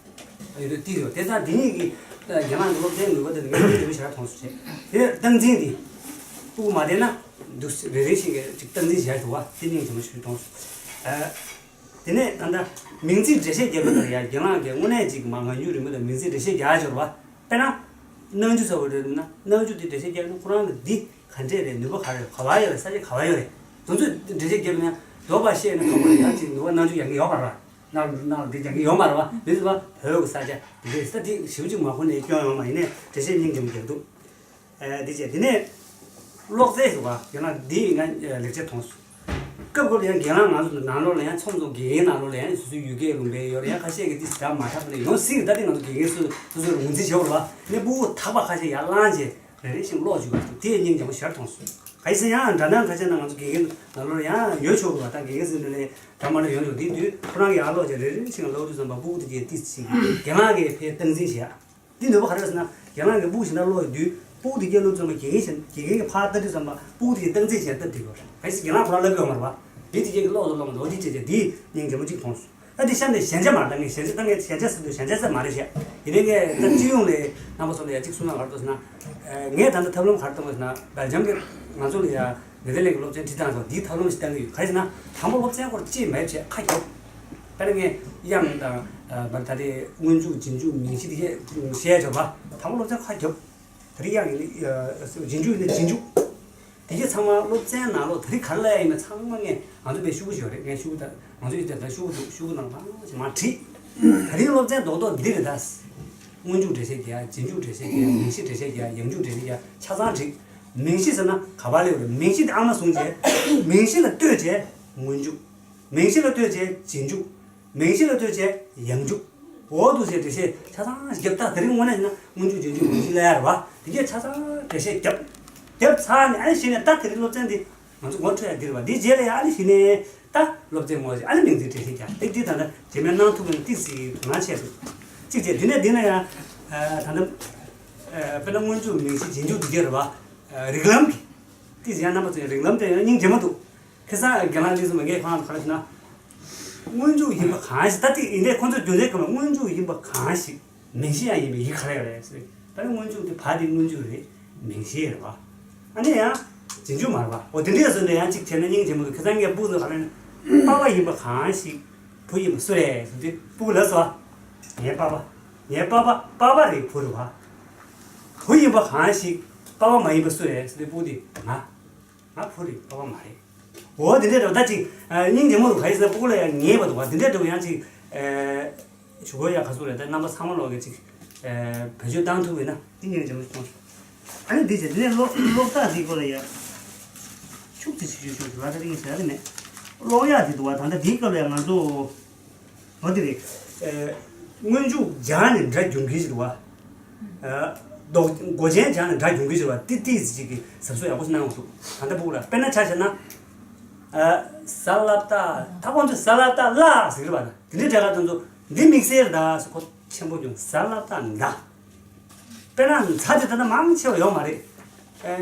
རེད། ཡོད་དུས་དེ་ཡོད། དེ་ཙང་དེ་གཉིས་ཀྱི་རྒན་ལགས་ཀྱི་སློབ་ཚན་ནུས་པ་དེ་ངས་ཡོད་དུས་ཞེ་དྲག་མཐོང་སོང་བྱས། དེ་སྟངས་འཛིན་དེ་ཕྲུ་གུ་མ་བསྡད་ན་འདུག་རེ་རེ་བཞིན་གྱི་ཅིག་སྟངས་འཛིན་བྱས་འདུག་བ། དེ་སྙིང་རྗེ་མོ་ཞིག་མཐོང་སོང་། ཨ། དེ་ནས་ད་ལྟ་མིང་ཚིག་འགྲེལ་བཤད་རྒྱབ་པ་དང་ཡང་རྒན་ལགས་ཀྱིས་དངོས་གནས་ཅིག་མ་ངང་རྒྱུད་རིང་པོ་དང་མིང་ཚིག་འགྲེལ་བཤད་རྒྱག་སྦྱོར་བ། དཔེར་ན། སྣང་རྒྱུ་ཚ་བོ་རེད་ན་སྣང་རྒྱུ་དེ་འགྲེལ་བཤད་རྒྱག་ན་ཁོ་རང་གི་འདི་ག་འདྲས་རེད། ནུས་པ་ག་རེ་རེད། ག་བ་ཡོད་རེད། ས་ཆ་ག་བ་ཡོད་རེད། དེ་ཚོ་འགྲེལ་བཤད་རྒྱབ་ན་དོགས་པ་བཤད་ན་དོགས་པ་རེད། ཡང་ཅིག་ནུས་པ་སྣང་རྒྱུ་ཡང་གི་ཡོད་མ་རེད་བ། སྣང་སྣང་འདི་ཡང་གི་ཡོད་མ་རེད་བ། མི་ཚོ་བ་བོད་ཀྱི་ས་ཆ་འདི་རེད་ས་འདི་ཞིབ་ཅིག་མ་གོ་ནས་སྐྱོན་ཡོང་མ་ཡིན་ནས་འགྲེལ་བཤད་སྙིང་རྗེ་མོ་རྒྱག་འདུག་ཨ། འདི་བྱས་དེ་ནས་ཀློག་རྩལ་ཟེར་བ་ཡང་ན་འདི་ང་ལེགས་ཆ་མཐོང་སོང་། སྐབས་སྐབས་ལ་ཡང་རྒན་ལགས་ང་ཚོ་ནང་ལོགས་ལ་ཡང་ཚོགས་འཛོམས་དགེ་རྒན་ནང་ལོགས་ལ་ཡང་སོ་སོའི་ཡུལ་སྐད་ལུང་པའི་ཡོད་རེད། ཡང་ཁ་ཤས་ཀྱིས་འདི་ཟེར་མ་ཐག་པ་ནས་ཡོང་སྲིད་ཀྱི། ད་དེ་ང་ཚོ་དགེ་རྒན་སུ་སོ་སོའི་ངོས་འཛིན་བྱེད་དགོས་རེད་བ། ནས་ཕྲུ་གུ་ཐག་པ་ཁ་ཤས་ཡར་བླངས་བྱས་རེ་རེ་བཞིན་ཀློག་བཅུག་པ་དེ་སྙིང་རྗེ་མོ་ཞེ་དྲག་མཐོང་སོང་། ག་ཡིན་ཟེར་ཡང་འདྲ་མཉམ་ཁ་ཤས་ནང་ང་ཚོ་དགེ་རྒན་ནང་ལོགས་ལ་ཡང་ཡོད་ཆོག་གི་བ། ད་དགེ་རྒན་ཟེར་འདྲ་ནས་འདྲ་མ་འདྲ་ཡོད་འདུག་དེ་དུས་ཁོ་རང་གིས་ཡར་ཀློག་བྱས་རེ་རེ་བཞིན་ཀློག་དུས་ཙམ་པ་ཕྲུ་གུ་དེ་གས་ཏིས་ཅིག་རྒན་ལགས་ཀྱིས་ཕར་སྟངས་འཛིན་བྱེད་ཡ། འདི་ནུས་པ་ག་རེ་ཟེར་ན་རྒན་ལགས་ཀྱིས་ཕྲུ་གུ་གཞན་དག་ཀློག་ཡོད་དུས་ཕྲུ་གུ་དེ་གས་ཀློག་ཙམ་པ་དགེ་རྒན་གཞན་དགེ་རྒན་གྱིས་ཕར་ལྟ་དུས་ཙམ་པ་ཕྲུ་གུ་དེ་གས་སྟངས་འཛིན་བྱས་ལྟ་བསྡད་ཡོད་རེད། གལ་སྲིད་རྒན་ལགས་ཁོ་རང་ལབ་ཀྱི་ཡོད་མ་རེད་བ། འདི་དེ་གས་ཀྱིས་ཀློག་ཏུ་ཀློག་མ་འདུག་འདི་བྱས་བྱས་འདི་སྙིང་རྗེ་མོ་གཅིག་མཐོང་སོང་། ད་འདི་གཤམ་ནས་ཞན་ཆ་མ་རེད། ད་ངས་ཞན་ཆ་ད་ངས་ཞན་ཆ་ཟེར་དུས་ཞན་ཆ་ཟེར་མ་རེད་བཤད། ཡིན་ནའི་ངས་ད་སྤྱི་ཡོངས་ལ་རྣམ་པ་ཚོ་ལ་ཡ་གཅིག་གསུང་ན་ག་རེ་འདུག་ཟེར་ན། ངས་ད་ལྟ་ཐབས་ལམ་ག་རེ་བཏང་དགོས་ཟེར་ན་སྦེལ་ཇམ་གྱི་ང་ཚོ་ལ་ཡ་ནེ་ཐར་ལེན་གྱི་སློབ་ཚན་ཁྲིད་སྟངས་སོགས་འདིའི་ཐབས་ལམ་ཞིག་བཏང་གི་ཡོད། ག་རེ་ཟེར་ན་དང་པོ་སློབ་ཚན་སྐོར་ཅིག་མེད་བྱས་ཁ་རྒྱོབ། དཔེར་ན་ངས་དབྱངས་དང་། ཨ། ད་ལྟའི་སྔོན་འཇུག་རྗེས་འཇུག་མིང་གཞི་དེ་གས་བཤད་ཆོག་པ། དང་པོ་སློབ་ཚན་ཁ་རྒྱོབ། དེ་རིང་ཡང་ཡིན་ན། རྗེས་འཇུག་ཡིན་ན་རྗེས་འཇུག་དེ་གས་ཚང་མ་སློབ་ཚན་ནང་ལོགས་དེ་རིང་ག་རེ་ལབ་ཡ་ཡིན་ན་ཚང་མ་ངས་ང་ཚོ་པའི་ཤོག་གུ་ཞིག་ཡོད་རེད། ངས་ཤོག་གུ་ད་ང་ཚོ་ཡིན་ད་ལྟ་ཤོག་གུ་འདུག་ཤོག་གུ་ནང་ལ་ཕངས་ཞིག་མར་བྲིས། དེ་རིང་སློབ་ཚན་རྡོག་རྡོག་འདི་རེད་ད། སྔོན་འཇུག་འགྲེལ་བཤད་རྒྱག་སྤྱི་འཇུག་འགྲེལ་བཤད་རྒྱག་མིང་གཞི་འགྲེལ་བཤད་རྒྱག་ཡང་འཇུག་འགྲེལ་བཤད་རྒྱག་ཆ་ཚང་བྲིས། མིང་གཞི་ཟེར་ན་ག་པར་སླེབས་རེད། མིང་གཞི་དེ་ཨ་མ་བཟུང་བྱས། མིང་གཞི་ལ་ལྟོས་བྱས་སྔོན་འཇུག་མིང་གཞི་ལ་ལྟོས་བྱས་རྗེས་འཇུག་མིང་གཞི་ལ་ལྟོས་བྱས་ཡང་འཇུག་འོ་འདུག་སེ་འགྲེལ་བཤད་ཆ་ཚང་རྒྱབ། ད་དེ་རིང་དངོས་གནས་ན་སྔོན་འཇུག་རྗེས་འཇུག་མིང་གཞི་ལ་ཡར་བ་དེ་གས་ཆ་ཚང་འགྲེལ་བཤད་རྒྱབ། རྒྱབ་ཚར་ནས་ཨ་ནི་གཞི་ནས་ད་དེ་རིང་སློབ་ཚན་འདི་ང་ཚོ་ངོ་འཕྲོད་ཡ་འདིར་བ། འདི་རྗེས་ལ་ཡ་ཨ་ནི་གཞི་ནས་ད་སློབ་ཚན་ངོ་ཨ་ནི་མིང་ཚིག་འགྲེལ་བཤད་རྒྱབ། དེ་འདི་ད་ལྟ་རྗེས་མའི་གནང་ཐུབ་པ་ན་ཏིག་ཙི་དོ་སྣང་ཆེ་འདུག་གཅིག་བྱས་འདི་ནས་འདི་ན་ཡ་ད་ལྟ་དཔེར་ན་སྔོན་འཇུག་མིང་གཞི་རྗེས་འཇུག་འདི་རྒྱབ་རེད་བ། རིགས་ལམ་གྱི་ཏིག་ཙི་ཡང་རྣམ་པ་ཚོའི་རིགས་ལམ་དེ་ཡང་སྙིང་རྗེ་མོ་འདུག་ཁ་སང་རྒན་ལགས་ལས་སུ་མ་ངས་ཁོང་ག་རེ་ཟེར་ན། སྔོན་འཇུག་ཡིན་པ་གང་ཞིག་ད་ལྟ་ཡིན་ནའི་ཁོང་ཚོས་རྒྱུ་མཚན་གང་ལ་སྔོན་འཇུག་ཡིན་པ་གང་ཞིག་མིང་གཞི་ཡང་ཡིན་པའི་ཡིག་ག་རེ་ཡོད་རེད་ཟེར། ད་ནི་སྔོན་འཇུག་དེ་བ་དེ་སྔོན་འཇུག་རེད། མིང་གཞི་རེད་བ། ཨ་ནི་ཡང་རྗེས་འཇུག་མ་རེད་བ། འོ་དེ་འདྲས་སོང་ནས་ཡང་གཅིག་བྱས་ན་སྙིང་རྗེ་མོ་འདུག་ཁ་སང་ངས་སྤུ་གུ་ཚོ་ག་རེ་ན། པ་ཕ་ཡིན་པ་གང་ཞིག་བུ་ཡིན་པ་སུ་རེད་ཟེར་དུས་སྤུ་གུ་ལབ་སོང་བ། ངའི་པ་ཕ། ངའི་པ་ཕ་པ་ཕ་རེད་བུ་རེད་བ། བུ་ཡིན་པ་གང་ཞིག་པ་ཕ་མ་ཡིན་པ་སུ་རེད་ཟེར་དུས་སྤུ་གུ་དེ་ང་། ང་བུ་རེད་པ་ཕ་མ་རེད། འོ་དེ་འདྲས་འདྲ་བོ་ད་ཅིག་ཨ། སྙིང་རྗེ་མོ་རུ་ག་ཡིན་ཟེར་ན་སྤུ་གུ་ལ་ཡང་ངེས་པ་འདུག་བ། དེ་འདྲས་འདྲ་བོ་ཡང་ཅིག་ཨ། ཞུ་དགོས་ཡ་ག་ཚོད་རེད། ད་རྣམ་པ་ཚང་མ་ལོག་གི་ཅིག་ཨ། བེད་སྤྱོད་བཏང་ཐུབ་པ་ཡིན་ན་དེ་སྙིང་རྗེ་མོ་ཞིག་མཐོང་སོང་། ཨ་ནི་འདི་བྱས་དེ་ནས་ཀློག་ཀློག་སྟངས་འདིའི་སྐོར་ལ་ཡ། ཐུག་ཅིག་ཞུ་ཞུ་ཞུ་ལ་ད་རིང་བྱས་ནས་ཀློག་ཡག་དེ་འདུག་བ། ད་ལྟ་འདིའི་སྐབས་ལ་ང་ཚོ་འོ་དེ་རེད། ཨེ། སྔོན་འཇུག་སྦྱར་ནས་སྒྲ་སྒྱུར་མཁན་ཞིག་འདུག་བ། ཨ། འགོག་མགོ་ཅན་སྦྱར་ནས་སྒྲ་སྒྱུར་མཁན་ཞིག་འདུག་བ། ཏི་ཏི་ཟེར་ཅིག་གི་ཟབ་སོ་ཡག་པོ་ཞིག་གནང་འདུག་ད་ལྟ་ཕྲུ་གུ་ལ་དཔེར་ན་ཆ་བཞག་ན། ཨ། ས་ལ་བཏགས། ད་ཁོང་ཚོས་ས་ལ་བཏགས་སླ་ཟེར་གི་རེད་བ། དེ་འདྲའི་སྒྲ་ག་དེ་ཚོ་འདི་དམིགས་བསལ་རེད་ད་ཟེར་གོ་ཆེན་པོ་ཀྱང་ས་ལ་བཏགས་མཛའ། དཔེར་ན་མཛའ་དེ་ད་ལྟ་མང་ཆེ་བ་ཡོད་མ་རེད། ཨེ།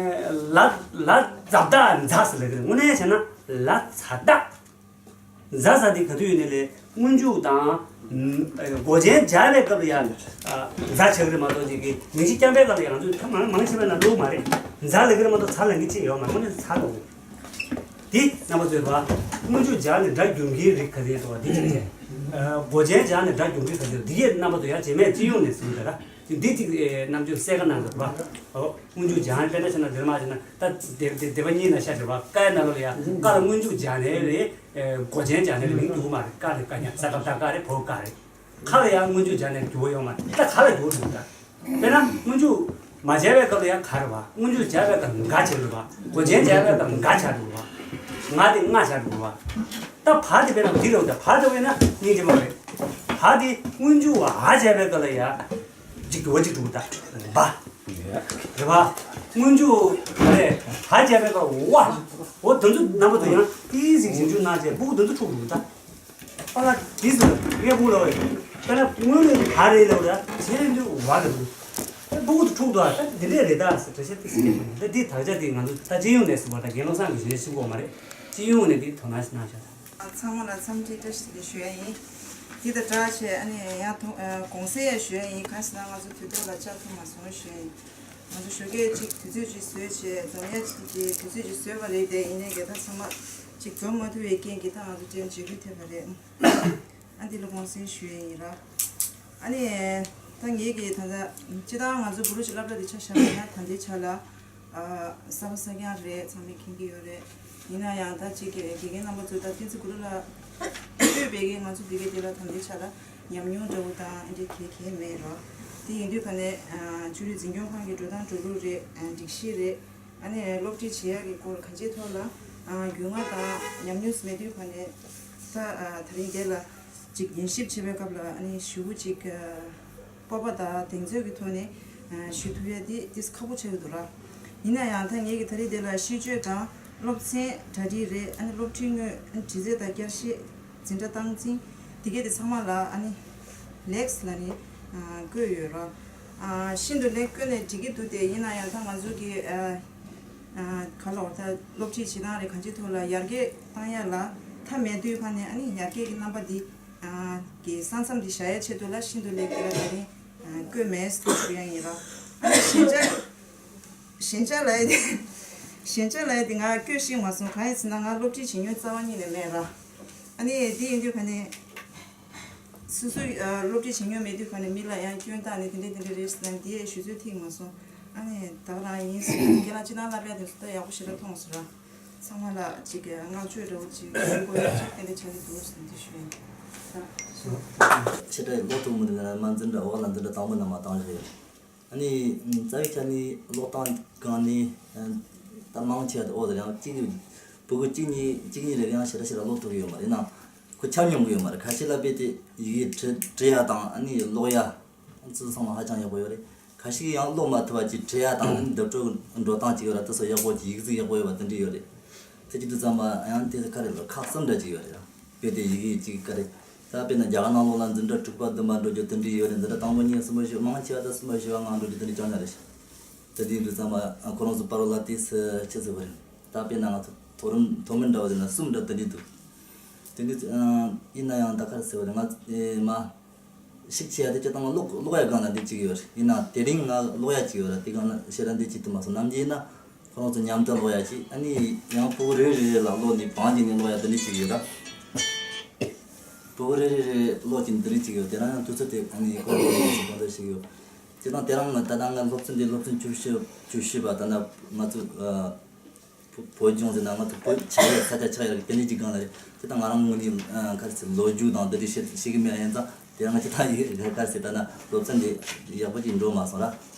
ལ་ལ་ཛ་བཏགས་མཛའ་ཟེར་ལབ་ཀྱི་རེད། དངོས་གནས་བྱས་ན་ལ་ཛ་བཏགས། མཛའ་ཟེར་དེ་ག་དུས་ཡིན་ནའི་ལས་སྔོན་འཇུག་དང་། ཨ། འགོག་ཅན་སྦྱར་བའི་སྐབས་ལ་ཡང་། ཨ། མཛའ་ཆགས་ཀྱི་རེད་མ་གཏོགས་ཅིག་གི་མིང་གཞི་རྐྱང་པའི་སྐབས་ལ་ཡང་ང་ཚོས་ད་མང་མང་ཆེ་བས་ན་བླུགས་མ་རེད། མཛའ་ལབ་ཀྱི་རེད་མ་གཏོགས་ཛ་ལབ་མཁན་ཅིག་ཡོད་མ་རེད། དངོས་གནས་ཛ་ལབ་དགོས། འདི་རྣམ་པ་ཚོས་བ། སྔོན་འཇུག་སྦྱར་ནས་སྒྲ་སྒྱུར་མཁན་རིགས་ག་ཚོད་ཡོད་འདུག་བ། འདི་གཅིག་བྱས། ཨ། འགོག་ཅན་སྦྱར་ནས་སྒྲ་སྒྱུར་མཁན་ག་ཚོད་ཡོད། འདི་གས་རྣམ་པ་ཚོ་ཡང་རྗེས་མའི་སྤྱི་ཡོངས་ནས་གསུངས་ཏེ་ར། འདི་གཅིག་ཨེ། རྣམ་དཔྱོད་གསལ་ཁ་གནང་དགོས་བ། ཨོ། སྔོན་འཇུག་སྦྱར་ནས་དཔེར་ན་བྱས་ན་འདིར་མ་བྱས་ན་ད་སྡེ་སྡེ་སྡེ་པ་གཉིས་ན་ཤ་འདྲ་བ། ཀའི་ནང་ལོགས་ལ་ཡང་ཀ་ལ་སྔོན་འཇུག་སྦྱར་ནས་རེད། ཨེ། འགོག་ཅན་སྦྱར་ནས་རེད། མིང་འགྱུར་གྱི་མ་རེད། ཀ་རེད། ཀ་ཉ་ས་ཀ་བཏགས་ཀ་རེད། བོ་ཀ་རེད། ཁ་ལ་ཡང་སྔོན་འཇུག་སྦྱར་ནས་འགྱུར་བ་ཡོད་མ་རེད། ད་ག་ལ་འགྱུར་བ་འདུག་ད། དཔེར་ན་སྔོན་འཇུག་མ་སྦྱར་བའི་སྐབས་ལ་ཡང་ག་རེད་བ། སྔོན་འཇུག་སྦྱར་བའི་སྐབས་འགའ་བྱས་རེད་བ། འགོག་ཅན་སྦྱར་བའི་སྐབས་འགའ་བྱས་རེད་བ། ང་དེ་ང་བྱས་རེད་བ། ད་བ་དེ་དཔེར་ན་འདི་རེད་བ། ད་བ་དེ་དཔེར་ན་སྙིང་རྗེ་མོ་རེད། བ་དེ་སྔོན་འཇུག་བ་སྦྱར་བའི་སྐབས་ལ་ཡང་གཅིག་འགྱུར་བ་གཅིག་འགྲོ་གི་ད། བ། རེད་བ། སྔོན་འཇུག་ག་རེ་བ་སྦྱར་བའི་སྐབས་ལ་བ། འོ་དེ་ཚོ་རྣམ་པ་ཚོ་ཡང་ཏི་ཟིག་ཞིབ་འཇུག་གནང་བྱས་སྤུ་གུ་དེ་ཚོ་འཁྲུག་འགྲོ་གི་ད། ཨ་ལ། དེ་ཚོ་ངས་སྤུ་གུ་ལ་བ་རེད། དཔེར་ན་སྔོན་ལ་ག་རེ་ལབ་ར། རྗེས་ལ་འདི་བ་རེད་འདུག་སྤུ་གུ་དེ་འཁྲུག་འདུག་ཨ། ད་འདི་འདྲས་རེད་ད་ཟེར་འགྲེལ་བཤད་དེ་ཟེར་གྱི་མ་རེད། ད་འདི་དག་ཆ་དེ་ང་ཚོ་ད་སྤྱི་ཡོངས་ནས་ཟེར་བ་ད་རྒན་བློ་བཟང་གིས་ཞལ་ཕྱིན་གོ་མ་རེད། སྤྱི་ཡོངས་ནས་འདི་དོ་སྣང་ཞིག་གནང་ཤག་ད། ཚང་མ་ལ་འཚམས་འདྲི་བཀྲ་ཤིས་བདེ་ལེགས་ཞུ་ཡ་ཡིན། འདི་དང་སྦྲགས་བྱས་ཨ་ནི་ཡང་ཐོ་ཨ། དགོངས་སེལ་ཡང་ཞུ་ཡ་ཡིན། གང་ཞེ་ན་ང་ཚོ་དུས་ཐོག་ལ་བཅར་ཐུབ་མ་སོང་ཞུ་ཡ་ཡིན། ང་ཚོ་ཞོགས་ཀས་ཅིག་དུས་ཚོད་ཅིག་བཟོས་བྱས་འཛོམས་ཡ་ཅིག་གི་དུས་ཚོད་ཅིག་བཟོས་པ་རེད་དེ། ཡིན་ནའི་གི་ད་ཚང་མ་ཅིག་འཛོམས་མ་ཐུབ་པའི་རྐྱེན་གྱིས་ད་ང་ཚོ་ཅན་འཇིགས་སྐུལ་ཐེབས་པ་རེད། ཨ་འདི་ལ་དགོངས་སེལ་ཞུ་ཡ་ཡིན་ར། ཨ་ནི་ད་ངེད་ཀྱི་ད་ལྟ་སྤྱིར་བཏང་ང་ཚོ་གུ་རུ་ཀྱི་སློབ་གྲྭ་འདི་ཆ་བཞག་པ་ཡིན་ན་ད་ལྟའི་ཆ་ལ། ཨ། གསར་པ་གསར་རྐྱང་རེད། ཚང་མས་མཁྱེན་གྱི་ཡོད་རེད། ཡིན་ན་ཡང་ད་ཅིག་གི་དགེ་རྒན་རྣམ་པ་ཚོས་ད་བསྟན་འཛིན་གུ་རུ་ལགས་སྤོས་པའི་གི་ང་ཚོ་འདི་གའི་འདི་ལ་ད་ལྟའི་ཆ་ལ་ཉམས་མྱོང་འདྲ་བོ་དང་ཨ་འདྲ་གང་ཡང་མེད་རོ། དེ་ཡིན་དུས་ག་ནས་ཨ། ཆོས་རིག་འཛིན་སྐྱོང་ཁང་གི་འགྲོ་སྟངས་འགྲོ་ལུགས་རེད། ཨ། སྒྲིག་གཞི་རེད། ཨ་ནི་སློབ་ཁྲིད་བྱེད་ཡག་གི་སྐོར་གང་ཅིའི་ཐོག་ལ་ཨ། རྒྱུས་མངའ་དང་ཉམས་མྱོང་མེད་དུས་ག་ནས་ད་ཨ། དེ་རིང་འདི་ལ་ཅིག་ཉན་ཞིབ་བྱེད་པའི་སྐབས་ལ་ཨ་ནི་ཞེ་པོ་ཅིག་ཨ། སྤོབས་པ་དང་གདེང་ཚོད་ཀྱི་ཐོག་ནས་ཨ། ཞུ་ཐུབ་ཡ་དེ་ཏོག་ཙམ་ཁག་པོ་ཆགས་ཀྱི་འདུག་ར། ཡིན་ན་ཡང་ད་ངེད་ཀྱི་ད་རེས་འདི་ལ་ཤེས་བརྗོད་དང་སློབ་ཚན་གྲ་སྒྲིག་རེད། ཨ་ནི་སློབ་ཁྲིད་དངོས། ཨ་ནི་དྲི་རྩད་དང་བསྐྱར་ཞིབ། འཛིན་གྲྭ་སྟངས་འཛིན། འདི་གས་དེ་ཚང་མ་ལ་ཨ་ནི་ལེགས་ལབ་ནས་ཨ། བཀོད་ཡོད་ར། ཨ། ཤིན་ཏུ་ལེགས་བཀོད་ནས་འགྲིག་གི་འདུག་སྟེ། ཡིན་ན་ཡང་ད་ང་ཚོ་གི་ཨ། ཨ། ག་ལབ་དགོས་རེད། ད་སློབ་ཁྲིད་བྱེད་སྟངས་རེད། གང་ཅིའི་ཐོག་ལ་ཡར་རྒྱས་བཏང་ཡ་ལ་མཐའ་མེད་དུས་ག་ནས་ཨ་ནི་ཡར་རྒྱས་ཀྱི་རྣམ་པ་འདི་ཨ། གི་ས་མཚམས་འདི་བཞག་ཡ་ཆེད་དུ་ལ་ཤིན་ཏུ་ལེགས་དེ་ལ་ད་རིང་ཨ། བཀོད་མེད་ཟེར་ཞུ་ཡ་ཡིན་ར། ཨ་ནི་ཞན་ཆ། ཞན་ཆ་ལབ་ཡ་དེ། ཞན་ཆ་ལབ་ཡ་དེ་ང་བཀོད་ཤེས་མ་སོང་། གང་ཡིན་ཟེར་ན་ང་སློབ་ཁྲིད་བྱེད་མྱོང་རྩ་བ་ཉིད་ནས་མེད་ར། ཨ་ནི་དེ་ཡིན་དུས་ག་ནས་སོ་སོའི་ཨ། སློབ་ཁྲིད་བྱེད་མྱོང་མེད་དུས་ག་ནས་མི་ལ་ཡང་སྐྱོན་བཏགས་ནས་དེ་འདྲས་དེ་འདྲས་རེད་ཟེར་ན་དེ་ཞུ་ཚོད་ཐིག་མ་སོང་། ཨ་ནི་ད་ག་རང་ཡིན་ཟེར་ཁྱེད་རང་སྤྱིར་བཏང་བསླབ་ཡ་དེ་ཚོ་ད་ཡག་པོ་ཞེ་དྲག་མཐོང་སོང་ར། ཚང་མ་ལ་ཅིག་བསྔགས་བརྗོད་འདྲ་བོ་ཅིག་ཞུ་དགོས་ཡ་ཅིག་ཏན་ཏན་ཆགས་ཀྱི་འདུག་ཟེར་འདི་ཞུ་ཡིན། ད་ཞུ། ཆེ་དྲག་ལོ་ཐུག་མི་འདུག་ན་མ་འཛིན་གྲྭ་འོག་ལ་འཛིན་གྲྭ་དང་པོ་ནས་མ་བཏང་རེད། ཨ་ནི་རྩ་བའི་ཆ་ནས་ཀློག་སྟངས་སྒང་ནས་ད་མང་ཆེ་བ་དེ་འོག་ལ་ཡང་གཅིག་ཕྲུ་གུ་གཅིག་གཉིས་གཅིག་གཉིས་རེ་ཡང་ཞེ་དྲག་ཞེ་དྲག་ཀློག་ཐུབ་ཀྱི་ཡོད་མ་རེད། ཡིན་ནའང་ཁོ་འཆམ་མྱོང་གི་ཡོད་མ་རེད། ཁ་ཤས་ལ་དཔེ་དེ་ཡི་གེ་འབྲི་འབྲི་ཡ་དང་ཨ་ནི་ཀློག་ཡ་ཚོ་ཚང་མ་ཧ་ཅང་ཡག་པོ་ཡོད་རེད། ཁ་ཤས་ཡང་ཀློག་མ་ཐུབ་པ་ཅིག་བྲིས་ཡ་དང་ཨ་ནི་བརྡ་སྤྲོད་འགྲོ་སྟངས་ཅིག་ཡོད་ར། དེ་ཚོ་ཡག་པོ་ཅིག་ཡིག་གཟུགས་ཡག་པོ་ཡོད་པ་དེ་འདྲ་ཡོད་རེད། དེ་ཅིག་དུས་ཙམ་པ་ཡང་དེ་ག་རེ་ལ་ཁག་གསུམ་འདྲ་ཅིག་ཡོད་རེད། དཔེ་དེ་ཡི་གེ་ཅིག་ག་རེ། ད་དཔེར་ན་རྒྱ་གར་ནང་ལོགས་ལ་འཛིན་གྲྭ་དྲུག་པ་བདུན་པ་འགྲོ་རྒྱུ་དེ་འདྲ་ཡོད་རེད། འཛིན་གྲྭ་དང་པོ་གཉིས་གསུམ་པ་བཞི་པ་མང་ཆེ་བ་ད་གསུམ་པ་བཞི་པ་ལྔ་འགྲོ་རྒྱུ་དེ་འདྲ་རྐྱང་རྐྱང་རེད། དེ་དུས་དུས་ཙམ་པ་ཁོ་རང་ཚོ་པར་ལ་དེ་སུ་ཆི་ཟེར་བ་རེད། ད་དཔེར་ན་ང་ཚོ་མཐོ་རིམ་མཐོ་དམན་འདྲ་བ་དེ་ན་གསུམ་འདྲ་དེ་འདྲ་འདུག་དེ་འདྲ་ཡིན་ན་ཡང་ད་ག་རེ་ཟེར་བ་རེད། ང་ཨེ་མ། ཤུགས་ཆེ་ཡ་དེ་སྤྱིར་བཏང་ཀློག་ཀློག་ཡ་སྒང་ལ་འདི་གཅིག་ཡོད་རེད། ཡིན་ན་དེ་རིང་ང་ཀློག་ཡ་གཅིག་ཡོད་རེད། དེ་སྒང་ལ་ཞེ་དྲག་འདི་གཅིག་ཏུ་མ་སོང་། ནམ་རྒྱུན་ཡིན་ན་ཁོ་རང་ཚོ་མཉམ་དུ་ཀློག་ཡ་གཅིག་ཨ་ནི་ཡང་ཕྲུ་གུ་རེ་རེ་རེ་ལ་ཀློག་ནས་བང་བྱས་ནས་ཀློག་ཡ་དེ་འདྲ་གཅིག་ཡོད་ར། ཕྲུ་གུ་རེ་རེ་རེ་ཀློག་ཅིང་དེ་འདྲ་གཅིག་ཡོད། དེ་རང་ཡང་དུས་ཚོད་དེ་ཨ་ནི་ཁོ་རང་ཚོ་གང་འདྲ་ཞིག་ཡོད། སྤྱིར་བཏང་དེ་རང་ང་ད་ལྟ་ང་སློབ་ཚན་འདི་སློབ་ཚན་བཅུ་བཞི་བཅུ་བཞི་པ་ད་ལྟ་ང་ཚོ་ཨ། བོད་ལྗོངས་ཟེར་ན་ང་ཚོ་བོད་ཆེ་བའི་ས་ཆ་ཆགས་ཡོད་རེད། དེ་འདྲ་ཅིག་སྒང་ལ་རེད། དེ་ད་ང་རང་ངོས་ནས་ཨ་ག་རེ་ཟེར་ལོ་རྒྱུས་དང་དེ་འདྲ་ཤེས་ཤེས་ཀྱི་མེད། ཡིན་ཙང་དེ་རང་ང་ཅི་ད་ཡིག་ག་རེ་ཟེར་ད་ན་སློབ་ཚན་དེ་ཡག་པོ་ཅིག་འགྲོ་མ་སོང་ར།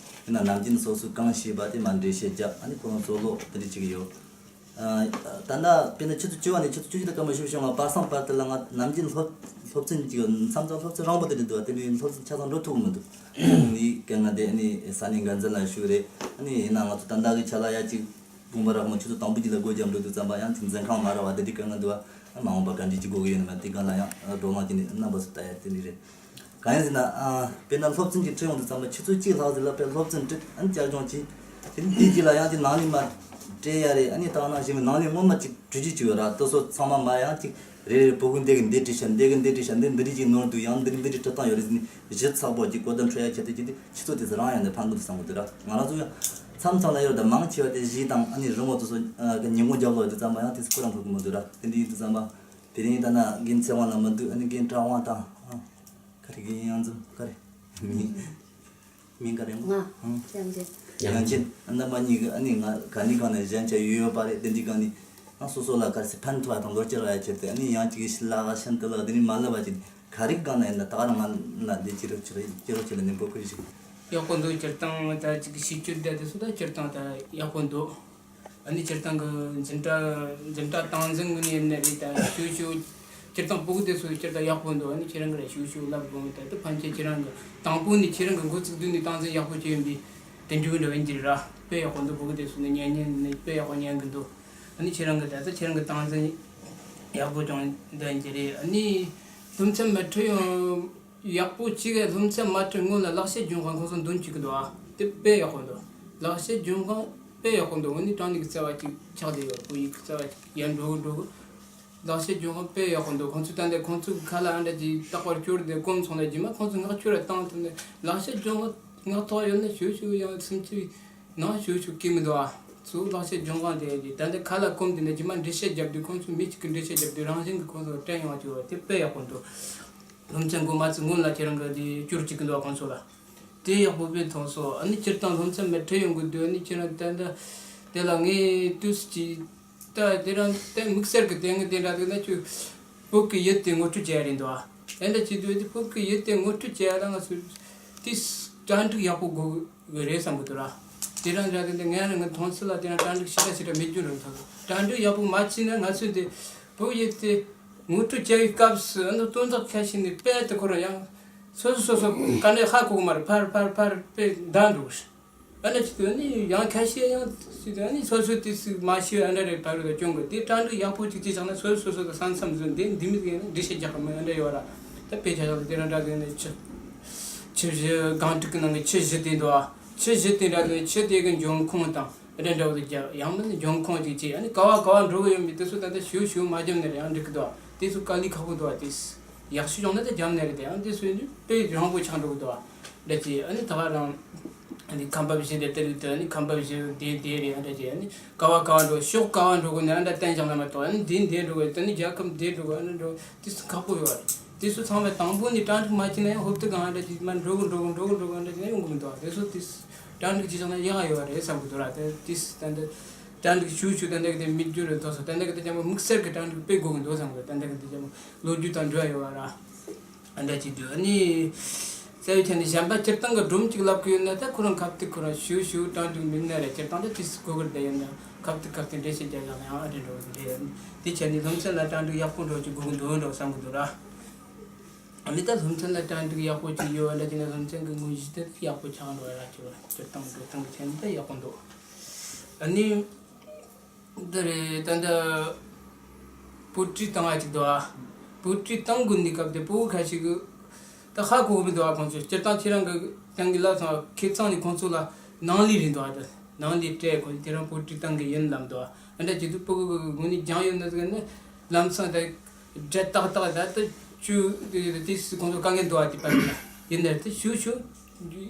ཡིན་ན་ནམ་རྒྱུན་སོ་སོས་གང་ཤེས་པ་དེ་མར་འགྲེལ་བཤད་རྒྱབ། ཨ་ནི་ཁོ་རང་ཚོ་ཀློག་དེ་འདྲ་ཅིག་ཡོད། ད་ལྟ་དཔེར་ན་ཆུ་ཚོད་བཅུ་པ་ནས་ཆུ་ཚོད་བཅུ་བཞི་དང་སྐར་མ་བཞི་བཅུ་ཞིག་བར་སང་བར་དེ་ལ་ང་ནམ་རྒྱུན་སློབ་སློབ་ཚན་གྱི་མཚམས་མཚམས་སློབ་ཚན་རིང་པོ་དེ་འདྲ་འདུག་དེ་ནས་སློབ་ཚན་ཆ་ཚང་འགྲོ་ཐུབ་ཀྱི་མི་འདུག་ཡིན་གང་ང་དེ་ནི་ས་གནས་འགན་འཛིན་ལ་ཞུ་རེད། ཨ་ནི་ཡིན་ན་ང་ཚོ་ད་ལྟ་གི་ཆ་ལ་ཡ་གཅིག་དགོངས་པ་རག་མ་ཆུ་ཚོད་དང་པོ་གཅིག་ལ་སྒོ་རྒྱབ་འགྲོ་དུས་ཙམ་པ་ཡང་གཅིག་འཛིན་ཁང་མ་རག་པ་དེ་འདྲའི་དཀའ་ངལ་འདུག་ཨ་མ་འོངས་པ་ག་འདྲ་གཅིག་དགོས་ཀྱི་ཡོད་ན་མ་དེ་གང་ལ་ཡང་བགྲོ་གླེང་བྱས་ནས་རྣམ་པ་ཚོ་ལྟ་ཡ་དེ་འདྲ་རེད། གང་ཡིན་ཟེར་ན། ཨ། དཔེར་ན་སློབ་ཚན་གྱི་ཁྲིད་ཡོང་དུས་ཙམ་པ་ཆུ་ཚོད་གཅིག་ལྷག་ཙམ་ལ་དཔེ་སློབ་ཚན་ཁྲིད་ཨ་ནི་བསྐྱར་སྦྱོང་བྱས། དེ་ནས་དེ་རྗེས་ལ་ཡང་དེ་ནང་ལས་མར་སྤྲད་ཡ་རེད། ཨ་ནི་ད་ག་ནང་བཞིན་ནང་ལས་སྔོན་མ་ཅིག་གྲོས་གཞི་ཅིག་ཡོད་ར། དེ་ཚོ་ཚང་མ་མར་ཡང་ཅིག་རེ་རེ་ཕྲུ་གུ་འདི་གི་འདི་བྲིས་ཤག་འདི་གི་འདི་བྲིས་ཤག་འདི་འདི་རིགས་ཅིག་ནོར་འདུག་ཡང་འདི་རིགས་འདི་རིགས་ཁྲིད་སྟངས་ཡོད་རེད་ཟེར་ནས་གཞི་ཚགས་པོ་ཅིག་གོ་བརྡ་འཕྲོད་ཡ་ཆེད་དུ་ཅིག་དེ་ཆུ་ཚོད་དེ་ཚོ་རང་ཡང་ནས་ཕན་གི་འདུག་བསམ་གི་འདུག་ར། ང་རང་ཚོ་ཡང་མཚམས་མཚམས་ལ་ཡོད་ར། ད་མང་ཆེ་བ་དེ་གཞས་དང་ཨ་ནི་རི་མོ་དེ་ཚོ་ཉིན་གུང་རྒྱབ་ལོག་དེ་ཙམ་པ་ཡང་དེ་ཚོ་ཁོ་རང་ཁུར་གི་མི་འདུག་ར། དེ་འདྲ་ཡིན་དུས་ཙམ་པ། དེ་རིང་ད་ན་རྒན་ཚེ་དབང་ལགས་མི་འདུག་ཨ་ནི་རྒན་བཀྲ་དབང་དང་། ཨ། ག་རེ་རྒན་དབྱངས་འཛོམས་ག་རེ། མིང་། མིང་ག་རེ་ང་། ཨང་། ཅང་ཅེ། ཡང་ཅིན་རྣམ་པ་གཉིས་ཀྱི་ཨ་ནི་ང་ག་ནི་གང་ནས་གཞན་ཆ་ཡོད་ཡོད་པ་རེད། དེ་འདི་གང་ནི་ང་སོ་སོ་ལ་ག་རེ་ཕན་ཐོགས་ཡ་དང་ལོ་བསྐྱར་བ་ཡ་ཆེད་དུ་ཨ་ནི་ཡང་ཅིག་ཤི་ལ་ག་ཤན་དུ་ལ་དེ་ནི་མ་ལབ་པ་ཅིག་ག་རེ་གང་ན་ཡིན་ན་ད་ག་རང་ང་ལ་འདི་ཅི་རུ་ཅི་རུ་ཅི་རུ་ཅི་ལ་ནི་འབོད་སྐུལ་ཞིག་ཡག་པོ་འདུག་སྤྱིར་བཏང་ད་ཅིག་ཤི་སྐྱོར་བསྡད་དེ་སུ་ད་སྤྱིར་བཏང་ད་ཡག་པོ་འདུག་ཨ་ནི་སྤྱིར་བཏང་གི་འཛིན་གྲྭ་འཛིན་གྲྭ་སྟངས་འཛིན་ངོས་ནས་ཡིན་ན་རེད། ད་ཞུ་ཞུ་སྤྱིར་བཏང་ཕྲུ་གུ་དེ་ཚོ་སྤྱིར་བཏང་ཡག་པོ་འདུག་ཨ་ནི་ཁྱེད་རང་གི་རེད་ཞུ་ཞུ་ལབ་དགོས་མི་ད་དུ་ཕན་ཆད་ཁྱེད་རང་གི་དང་པོ་ནས་ཁྱེད་རང་གི་འགོ་ཚུགས་དུས་ནས་སྟངས་འཛིན་ཡག་པོ་བྱས་ཡོད་པའི་དེ་འདྲ་གི་འདྲ་བ་ཡིན་གྱི་རེད་ར། དཔེ་ཡག་པོ་འདུག་ཕྲུ་གུ་དེ་ཚོ་ནི་ཉན་ཉན་ནི་དཔེ་ཡག་པོ་ཉན་གི་འདུག་ཨ་ནི་ཁྱེད་རང་གི་ད་ལྟ་ཁྱེད་རང་གི་སྟངས་འཛིན་ཡག་པོ་ཅང་འདྲ་ཡིན་གྱི་རེད། ཨ་ནི་སློབ་ཚན་མ་ཁྲིད་ཡོང་། ཡག་པོ་གཅིག་གི་སློབ་ཚན་མ་ཁྲིད་སྔོན་ལ་ལག་ཤེས་སྦྱོང་མཁན་ཁོང་ཚོ་འདོན་བཅུག་གི་འདུག་ཨ་དེ་དཔེ་ཡག་པོ་འདུག་ལག་ཤེས་སྦྱོང་མཁན་དཔེ་ཡག་པོ་འདུག་འོ་ནི་དྲང་གནས་ཀྱི་རྩ་བ་གཅིག་ཆགས་བསྡད་ཡོད། བོད་ཡིག་གི་རྩ་བ་གཅིག་ཡར་འགྲོ་གི་འགྲོ་གི་ལག་ཤེས་སྦྱོང་མཁན་དཔེ་ཡག་པོ་འདུག་ཁོང་ཚོས་ད་ལྟ་ཁོང་ཚོའི་ཁ་ལག་ཨ་འདྲ་ཅིག་རྟག་པར་སྐྱོར་ཏེ་སྐོམ་སོང་ན་རྗེས་མ་ཁོང་ཚོ་མངགས་ཆོག་ར་བཏང་ཐུབ་ནས་ལག་ཤེས་སྦྱོང་མཁན་མངགས་ཐོག་ཡོད་ན་ཞུ་ཞུ་ཡང་སེམས་ཅིག་ནང་ཞུ་ཞུ་སྐྱིད་མི་འདུག་ཨ། ཚུར་ལག་ཤེས་སྦྱོང་མཁན་དེ་ཡང་ཅིག་ད་ལྟ་ཁ་ལག་སྐོམ་དེ་ནས་རྗེས་མ་འགྲེལ་བཤད་རྒྱབ་དུས་ཁོང་ཚོས་མི་གཅིག་གིས་འགྲེལ་བཤད་རྒྱབ་དུས་རང་བཞིན་གྱིས་ཁོང་ཚོ་དྲན་ཡོང་བ་ཅིག་ཡོད་དེ་དཔེ་ཡག་པོ་འདུག་སློབ་ཚན་འགོ་མ་ཚུགས་སྔོན་ལ་ཁྱེད་རང་གིས་དེ་སྐྱོར་བཅུག་གི་འདུག་ཁོང་ཚོ་ལ། དེ་ཡག་པོ་དཔེ་མཐོང་སོང་། ཨ་ནི་སྤྱིར་བཏང་སློབ་ཚན་མ་ཁྲིད་ཡོང་གི་འདུག་ཨ་ནི་ཁྱེད་རང་ད་ལྟ་དེ་ལ་ངས་དུས་སུ་ཅིག་ད་དེ་རང་ད་དམིགས་བསལ་གྱི་དེ་ངས་དེ་འདྲ་འདུག་ན་ཁྱོད་བོད་ཀྱི་ཡུལ་དེ་ངོ་སྤྲོད་བྱས་རེད་འདུག་ཨ་དེ་འདྲ་བྱེད་དུས་དེ་བོད་ཀྱི་ཡུལ་དེ་ངོ་སྤྲོད་བྱས་ཡ་ལ་ང་ཚོས་དེ་གྲ་སྒྲིག་ཡག་པོ་དགོས་གི་རེད་བསམ་གི་འདུག་ར། དེ་རང་འདྲ་དེ་འདྲ་ངས་རང་གི་མཐོང་ཚུལ་ལ་དེ་རང་གྲ་སྒྲིག་ཞེ་དྲག་ཞེ་དྲག་མེད་རྒྱུ་རེད་མཐོང་སོང་། གྲ་སྒྲིག་ཡག་པོ་མ་བྱས་ན་ང་ཚོས་དེ་བོད་ཡུལ་དེ་ངོ་སྤྲོད་བྱ་བའི་སྐབས་སུ་ཨ་ནི་དོན་དག་ཁ་ཤས་ནི་དཔེ་དེ་ཁོ་རང་ཡང་སོ་སོ་སོ་སོ་ག་འདྲ་ཧ་གོ་གི་མ་རེད། ཕར་ཕར་ཕར་དཔེ་འདའ་འགྲོ་གི་རེད། ཨ་ནི་ཅི་ཐུབ་ནི་ཡང་ཁ་ཤས་ཡང་ཅི་ཐུབ་ནི་སོ་སོ་དེ་སུ་མ་ཤེས་ཨ་འདྲ་རེད་ཕ་རོལ་ལ་སྐྱོན་དགོས་དེ་གྲ་སྒྲིག་ཡག་པོ་ཅིག་ཅིག་བྱུང་ན་སོ་སོ་སོ་སོ་ས་མཚམས་བཟོས་འདི་འདི་མི་དགོས་ན་འགྲེལ་བཤད་རྒྱག་གི་མི་ཨ་འདྲ་ཡོད་ར། ད་དཔེ་ཆ་བཞག་ན་དེ་རང་འདྲ་དེ་ནི་ཆུ་ཆུ་བཞི་སྒང་དྲུག་གི་ནང་གི་ཆུ་བཞི་དེ་འདུག་ཨ། ཆུ་བཞི་དེ་འདྲ་དེ་ཆུ་དེ་གི་འབྱུང་ཁུངས་དང་ཨ་འདྲ་འདྲ་བོ་དེ་རྒྱག་ཡང་མིན་ན་འབྱུང་ཁུངས་ཅིག་ཅིག་ཨ་ནི་ག་བ་ག་བ་འགྲོ་གི་ཡོད་མེད་དེ་ཚོ་ད་ལྟ་ཞུ་ཞུ་མ་བརྒྱབ་ནི་རེད་ཡང་འགྲིག་གི་འདུག་ཨ། དེ་ཚོ་དཀའ་ལས་ཁག་པོ་འདུག་ཨ། དེ་ཡག་ཤོས་བྱུང་ན་ད་བརྒྱབ་ནི་རེད་དེ་ཡང་དེ་ཚོ་ཡིན་དུས་དཔེ་རིང་པོ་ཆགས་འགྲོ་གི་འདུག་ཨ། འདྲ་ཅིག་ཨ་ནི་ད་ག་རང་ཨ་ནི་ཁམས་པ་བཞི་དེ་ལྟ་ལུགས་དེ་ཨ་ནི་ཁམས་པ་བཞི་དེ་དེ་རེད་ཨ་འདྲ་ཅིག་ཨ་ནི་ག་བ་ག་བ་འགྲོ་ཕྱོགས་ག་བ་འགྲོ་དགོས་ནི་ཨ་འདྲ་བསྟན་བཞག་ན་མ་གཏོགས་ཨ་ནི་འདི་འདི་འགྲོ་དགོས་དེ་ནི་རྒྱལ་ཁབ་འདི་འགྲོ་དགོས་ཨ་ནི་འགྲོ་དེ་ཚོ་ཁག་པོ་ཡོད་རེད། དེ་ཚོ་ཚང་མས་དང་པོ་ནས་གྲ་སྒྲིག་མ་བྱས་ན་ཡང་ཧོབ་ཏེ་གང་ཨ་འདྲ་ཅིག་མར་འགྲོ་གི་འགྲོ་གི་འགྲོ་གི་འགྲོ་གི་ཨ་འདྲ་ཅིག་ན་ཡོང་གི་མི་འདུག་ཨ། དེ་ཚོ་དེ་གྲ་སྒྲིག་བྱས་བཞག་ན་ཡག་ཡོད་རེད་བསམ་གི་འདུག་ར། དེ་དེ་ད་འདི་གྲ་སྒྲིག་ཞུ་ཞུ་ད་འདི་གི་དེ་མི་འགྱུར་རེད་དོ་སོ་ད་འདི་གི་དེ་ཅང་མ་དམིགས་བསལ་གི་གྲ་སྒྲིག་དཔེ་དགོས་གི་འདུག་བསམ་གི་ད་འདི་གི་དེ་ཅང་མ་ལོ་རྒྱུས་དང་འབྲེལ་བ་ཡོད་བ་ར། ཨ་འདྲ་ཅིག་འདུག་ཨ་ནི། རྩ་བའི་ཆ་ནས་གཞན་པ་སྤྱིར་བཏང་གི་སྒྲོམ་གཅིག་ལབ་གི་ཡོད་ན་ད་ཁོ་རང་ཁ་གཏད་ཁོ་རང་ཞུ་ཞུ་གྲ་སྒྲིག་མིན་ན་རེད་སྤྱིར་བཏང་ད་དེ་སུ་གོ་གི་རེད་ཡིན་ན་ཁ་གཏད་ཁ་གཏད་འགྲེལ་བཤད་རྒྱག་ཡག་ན་ཡང་ཨ་རེ་འགྲོ་གི་རེད། དེ་ཆ་ནས་སློབ་ཚན་ལ་གྲ་སྒྲིག་ཡག་པོ་འགྲོ་གི་དགོས་གི་འདུག་འགྲོ་བསམ་གི་འདུག་ར། ཨ་ནི་ད་སློབ་ཚན་ལ་གྲ་སྒྲིག་ཡག་པོ་ཅིག་ཡོད་ཨ་འདྲ་ཅིག་ན་སློབ་ཚན་གི་དངོས་གཞི་དེ་ཡག་པོ་ཆགས་འགྲོ་ཡ་ཅིག་སྤྱིར་བཏང་འགྲོ་སྟངས་གི་ཆ་ནས་ད་ཡག་པོ་འདུག་ཨ་ནི། འདི་རེད་ད་འདི། པོ་ཊི་བཏང་བ་ཅིག་འདུག་ཨ། པོ་ཊི་བཏང་དགོས་ནི་སྐབས་དེ་ཕྲུ་གུ་ཁ་ཤས་ཀྱིས་ད་ཧ་གོ་གི་མི་འདུག་ཨ། ཁོང་ཚོས་སྤྱིར་བཏང་ཁྱེད་རང་གི་ཏང་གི་ལབ་སོང་ཁེ་ཚང་ནས་ཁོང་ཚོ་ལ་ནང་ལས་རེད་འདུག་ཨ། ད་ནང་ལས་སྤྲད་ཁོང་ཁྱེད་རང་པོ་ཊི་བཏང་གི་ཡིན་ལབ་འདུག་ཨ། ཨ་འདྲ་བྱེད་དུས་ཕྲུ་གུ་གི་ངོས་ནས་སྦྱང་ཡོད་ན་ཟེར་ན་ལམ་སང་ད་འབྲེལ་ཏག་ཏག་ད་ད་བཅུ་དེ་སུ་ཁོང་ཚོ་དཀའ་ངལ་འདུག་ཨ། དེ་པར་ཡིན་ན་དེ་ཞུ་ཞུ་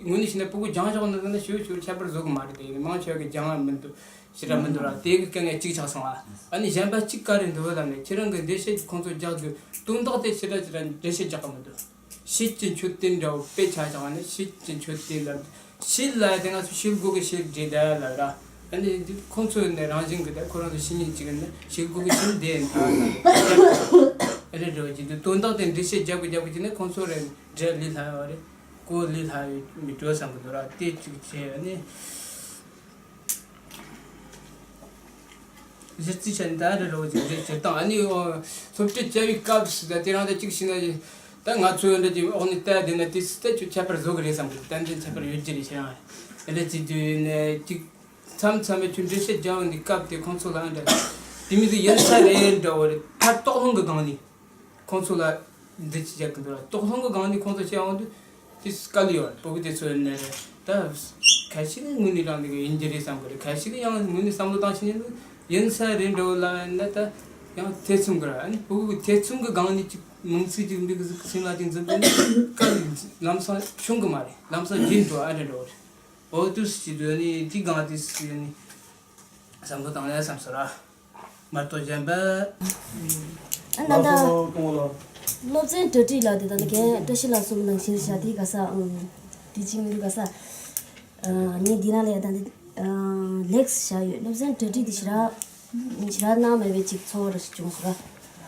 ངོས་ནས་བྱས་ན་ཕྲུ་གུ་སྦྱང་ཆོག་ན་ཟེར་ན་ཞུ་ཞུ་ཁྱད་པར་བཟོ་གི་མ་རེད། དེ་མང་ཆེ་བ་གི་སྦྱང་ཡ་མི་འདུག་ཞེ་དྲག་མི་འདུག་ར། དེ་གི་དཀའ་ངལ་གཅིག་ཆགས་སོང་ཨ། ཨ་ནི་གཞན་པ་གཅིག་ག་རེ་འདུག་ལབ་ནས་ཁྱེད་རང་གི་འགྲེལ་བཤད་ཀྱི་ཁོང་ཚོ་རྒྱག་དུས་དོན་དག་དེ་ཞེ་དྲག་ཞེ་དྲག་འགྲེལ་བཤད་རྒྱག་གི་མི་འདུག་ཤེད་ཀྱི་མཆོད་རྟེན་འདྲ་བོ་དཔེ་ཆ་བཞག་ནས་ཤེད་ཀྱི་མཆོད་རྟེན་ལབ། ཤེད་ལ་ཡ་དེ་ང་ཚོ་ཤེལ་སྒོ་གི་ཤེལ་འདྲེས་ད་ལབ་ར། ཨ་ནི་འདི་ཁོང་ཚོ་ནས་རང་བཞིན་གྱི་ད་ཁོ་རང་ཚོ་ཤེད་ཉིད་ཅིག་ནི་ཤེལ་སྒོ་གི་ཤེལ་འདྲེས་ད་ལབ། ཨ་རེ་འདྲ་བོ་ཅིག་འདུག་དོན་དག་དེ་འགྲེལ་བཤད་རྒྱག་གི་རྒྱག་གི་ཅིག་ནས་ཁོང་ཚོ་རེ་འབྲས་ལི་ལྷ་ཡོད་རེད། ཀོ་ལི་ལྷ་ཡོད་མི་འགྲོ་བསམ་གི་འདུག་ར། དེ་གཅིག་བྱས་ཨ་ནི། གཞི་རྩའི་ཆ་ནས་ད་རེ་རོ་ཅིག་རེ་བྱེད་སྟངས། ཨ་ནི་ཨོ་སློབ་ཁྲིད་བྱ་བའི་སྐབས་སུ་ད་དེ་རང་ད་ཅིག་ཤི་ན་ད་ང་ཚོའི་འདྲ་ཅིག་འོག་ནས་བལྟས་བསྡད་ན་དེ་སུ་ད་ཁྱོད་ཁྱད་པར་བཟོ་གི་རེད་བསམ་གི། ཏན་ཏན་ཁྱད་པར་ཡོད་ཀྱི་རེད་ཤི་རང་། དེ་འདྲ་ཅིག་དུས་ནས་ཅིག་མཚམས་མཚམས་མེད་ཁྱོད་འགྲེལ་བཤད་རྒྱག་འོང་དུས་སྐབས་དེ་ཁོང་ཚོ་ལ་འདྲ་དེ་མི་ཚོ་ཡིན་ས་རེད་འདྲ་བོ་རེད། ད་དོགས་སློང་གི་སྒང་ནས། ཁོང་ཚོ་ལ་འདི་ཅི་བྱ་གི་འདུག་ལ། དོགས་སློང་གི་སྒང་ནས་ཁོང་ཚོ་བཤད་འོང་དུས་དེ་དཀའ་ལས་ཡོད་རེད། སྤུ་གུ་དེ་ཚོ་ནས་རེད་ད། ཁ་ཤས་ཀྱིས་དངོས་གནས་རང་ནས་ཡིན་གྱི་རེད་བསམ་གི་རེད། ཁ་ཤས་ཀྱིས་ཡང་དངོས་གནས་བསམ་བློ་བཏང་ཕྱིན་ནས་ཡིན་ས་རེད་འགྲོ་ལ་ན་ད་ཡང་ཐེ་ཚོམ་གི་རེད། ཨ་ནི་སྤུ་གུ་ཐེ་ཚོམ་གི་སྒང་ནས་ཅིག་མིང་ཚིག་ཅིག་འདི་གི་སེམས་ལ་ཅིག་འཛིན་པ་ནི་དཀའ་ལས་ལམ་སང་བྱུང་གི་མ་རེད། ལམ་སང་རྒྱུན་འགྲོ་ཨ་འདྲ་འགྲོ་རེད། འོ་དུས་ཀྱི་དུས་ནི་དེ་སྒང་དེ་སུ་ནི་བསམ་བློ་བཏང་ནས་བསམ་སོ་ར། མར་གཏོགས་གཞན་པ། ཨ་ན་ད་ལགས་སོ་སྐུ་ངོ་ལགས། སློབ་ཚན་གྲ་སྒྲིག་ལ་དེ་ད་ནི་རྒན་བཀྲ་ཤིས་ལགས་གསུངས་ནང་བཞིན་བྱ་དེ་ག་ས་ཨང་། དེ་ཅིག་མི་འདུག་ག་ས། ཨ་ངས་འདི་ན་ལས་ད་འདི་ཨ་ལེགས་བྱ་ཡོད། སློབ་ཚན་གྲ་སྒྲིག་དེ་ཞེ་དྲག་ཞེ་དྲག་གནང་མེད་པའི་ཅིག་ཚོར་བ་ཞིག་བྱུང་སོང་ར།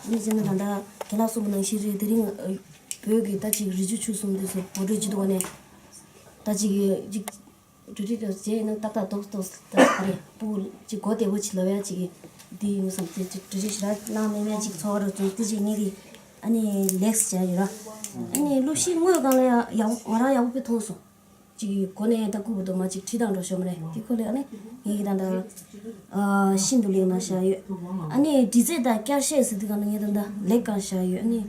ཨ་ནི་ཟེར་ན་ད་ལྟ་རྒན་ལགས་གསུངས་པ་ནང་བཞིན་རེད། དེ་རིང་ཨ་བོད་ཀྱི་ད་ཅིག་རི་ཆུ་ཆུ་གསུམ་དེ་ཚོ་གོ་སྒྲིག་བྱེད་དུས་ནས་ད་ཅིག་ཅིག་གྲ་སྒྲིག་རེ་བྱས་ན་ཏག་ཏག་ཏོག་ཏོག་ཏག་ཏག་རེད། སྤུ་གུ་ཅིག་གོ་བདེ་པོ་ཅིག་ལབ་ཡ་ཅིག་འདི་ཡིན་བསམ་སྟེ་ཅིག་གྲ་སྒྲིག་ཞེ་དྲག་གནང་མེད་མེད་ཅིག་ཚོར་བ་རུ་བྱུང་སྟེ་ཅིག་ངས་རེད། ཨ་ནི་ལེགས་བྱས་ཡོད་ར། ཨ་ནི་སློབ་གཞི་དངོས་སྒང་ལ་ཡ་ཡག་ང་རང་ཡག་པོ་དཔེ་མཐོང་སོང་། ཅིག་གོ་ནས་ད་སྐུ་བུ་དུ་མ་ཅིག་ཁྲིད་དང་འགྲོ་ཤོག་མ་རེད། དེ་ཁོ་ལས་ཨ་ནི་ངས་ཀྱི་ད་ད་ཨ་ཤིན་ཏུ་ལེགས་ན་བྱ་ཡོད། ཨ་ནི་འདྲི་རྩད་དང་བསྐྱར་བཤད་ཟེར་དུས་གང་ན་ངས་ད་ད་ལེགས་གང་བྱ་ཡོད། ཨ་ནི་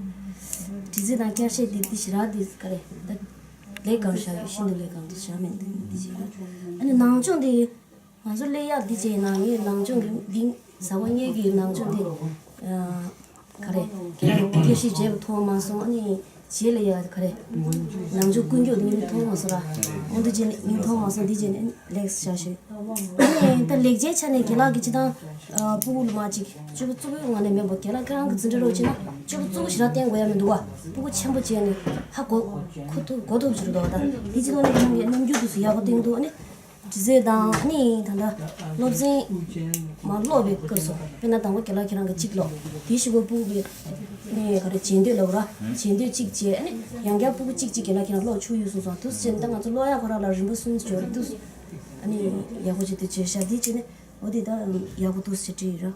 འདྲི་རྩད་དང་བསྐྱར་བཤད་དེ་དེ་ཞེ་དྲག་དེ་ག་རེད་ད། ལས་གང་བྱ་ཡོད། ཤིན་ཏུ་ལས་གང་དུ་བྱ་མེད་འདི་འདི་བྱེད་ཡོད། ཨ་ནི་ནང་སྦྱོང་འདི་ང་ཚོ་སླེབས་ཡག་འདི་བྱས་ན་ངས་ནང་སྦྱོང་འདི་འདི་ཟ་བ་ངེད་ཀྱི་ནང་སྦྱོང་འདི་ཨ་ག་རེ་དགེ་རྒན་དགེ་བཤེས་བྱས་པ་མཐོང་མ་སོང་། ཨ་ནི་རྗེས་ལ་ཡ་ག་རེ་ནང་སྦྱོང་ཀུན་སྐྱོད་འདི་ངས་མཐོང་མ་སོང་ར། འོ་འདི་བྱས་ནས་ངས་མཐོང་མ་སོང་། འདི་བྱས་ནས་ལེགས་བྱ་ཞུས། ཨ་ནི་ད་ལེགས་ཆའི་ཆ་ནས་དགེ་ལགས་ཀྱི་སྤྱི་བཏང་ཨ་སྤུ་གུ་ལ་མ་ཅིག་སྤྱོད་པ་གཙོ་བོའི་ངོས་ནས་མེད་པ་དགེ་ལགས་ཁྱེད་རང་གི་འཛིན་གྲྭ་རོགས་བྱས་ན་སྤྱོད་པ་གཙོ་བོ་ཞེ་དྲག་བསྟན་དགོས་ཡ་མི་འདུག་བ། སྤུ་གུ་ཆེན་པོ་བྱས་ནས་ཧ་གོ་གོ་ཐུབ་གོ་ཐུབ་ཅིག་རེད་འདུག་བ། ད་འདི་ཅི་ཐོག་ནས་ཁྱེད་རང་གི་རྣམ་འགྱུར་དུ་སུ་ཡག་པོ་བསྟན་འདུག་ཨ་ནི་འདྲི་རྩད་དང་ཨ་ནི་ད་ལྟ་སློབ་ཚན་མ་སློབ་པའི་སྐབས་སུ་དཔེར་ན་དང་པོ་དགེ་ལགས་ཁྱེད་རང་གི་གཅིག་ཀློག་དེ་བཞི་པོ་སྤུ་གུ་གི་ནས་ག་རེ་བྱེད་འདོད་ལབ་ར། བྱེད་འདོད་གཅིག་བྱས་ཨ་ནི་ཡང་བསྐྱར་སྤུ་གུ་གཅིག་གཅིག་དགེ་ལགས་ཁྱེད་རང་ཀློག་ཆོག་ཡོད་གསུངས་སོང་། དུས་ཚོད་ད་ང་ཚོ་ཀློག་ཡག་ཁོ་རང་ལ་རིམ་པ་གསུམ་སྦྱོར་དུས་ཨ་ནི་ཡག་པོ་བྱེད་དུས་བྱེད་ཤག་འདི་བྱས་ནས། འོ་དེ་ད་ཡག་པོ་འདུག་ཟེར་བྲིས་ར།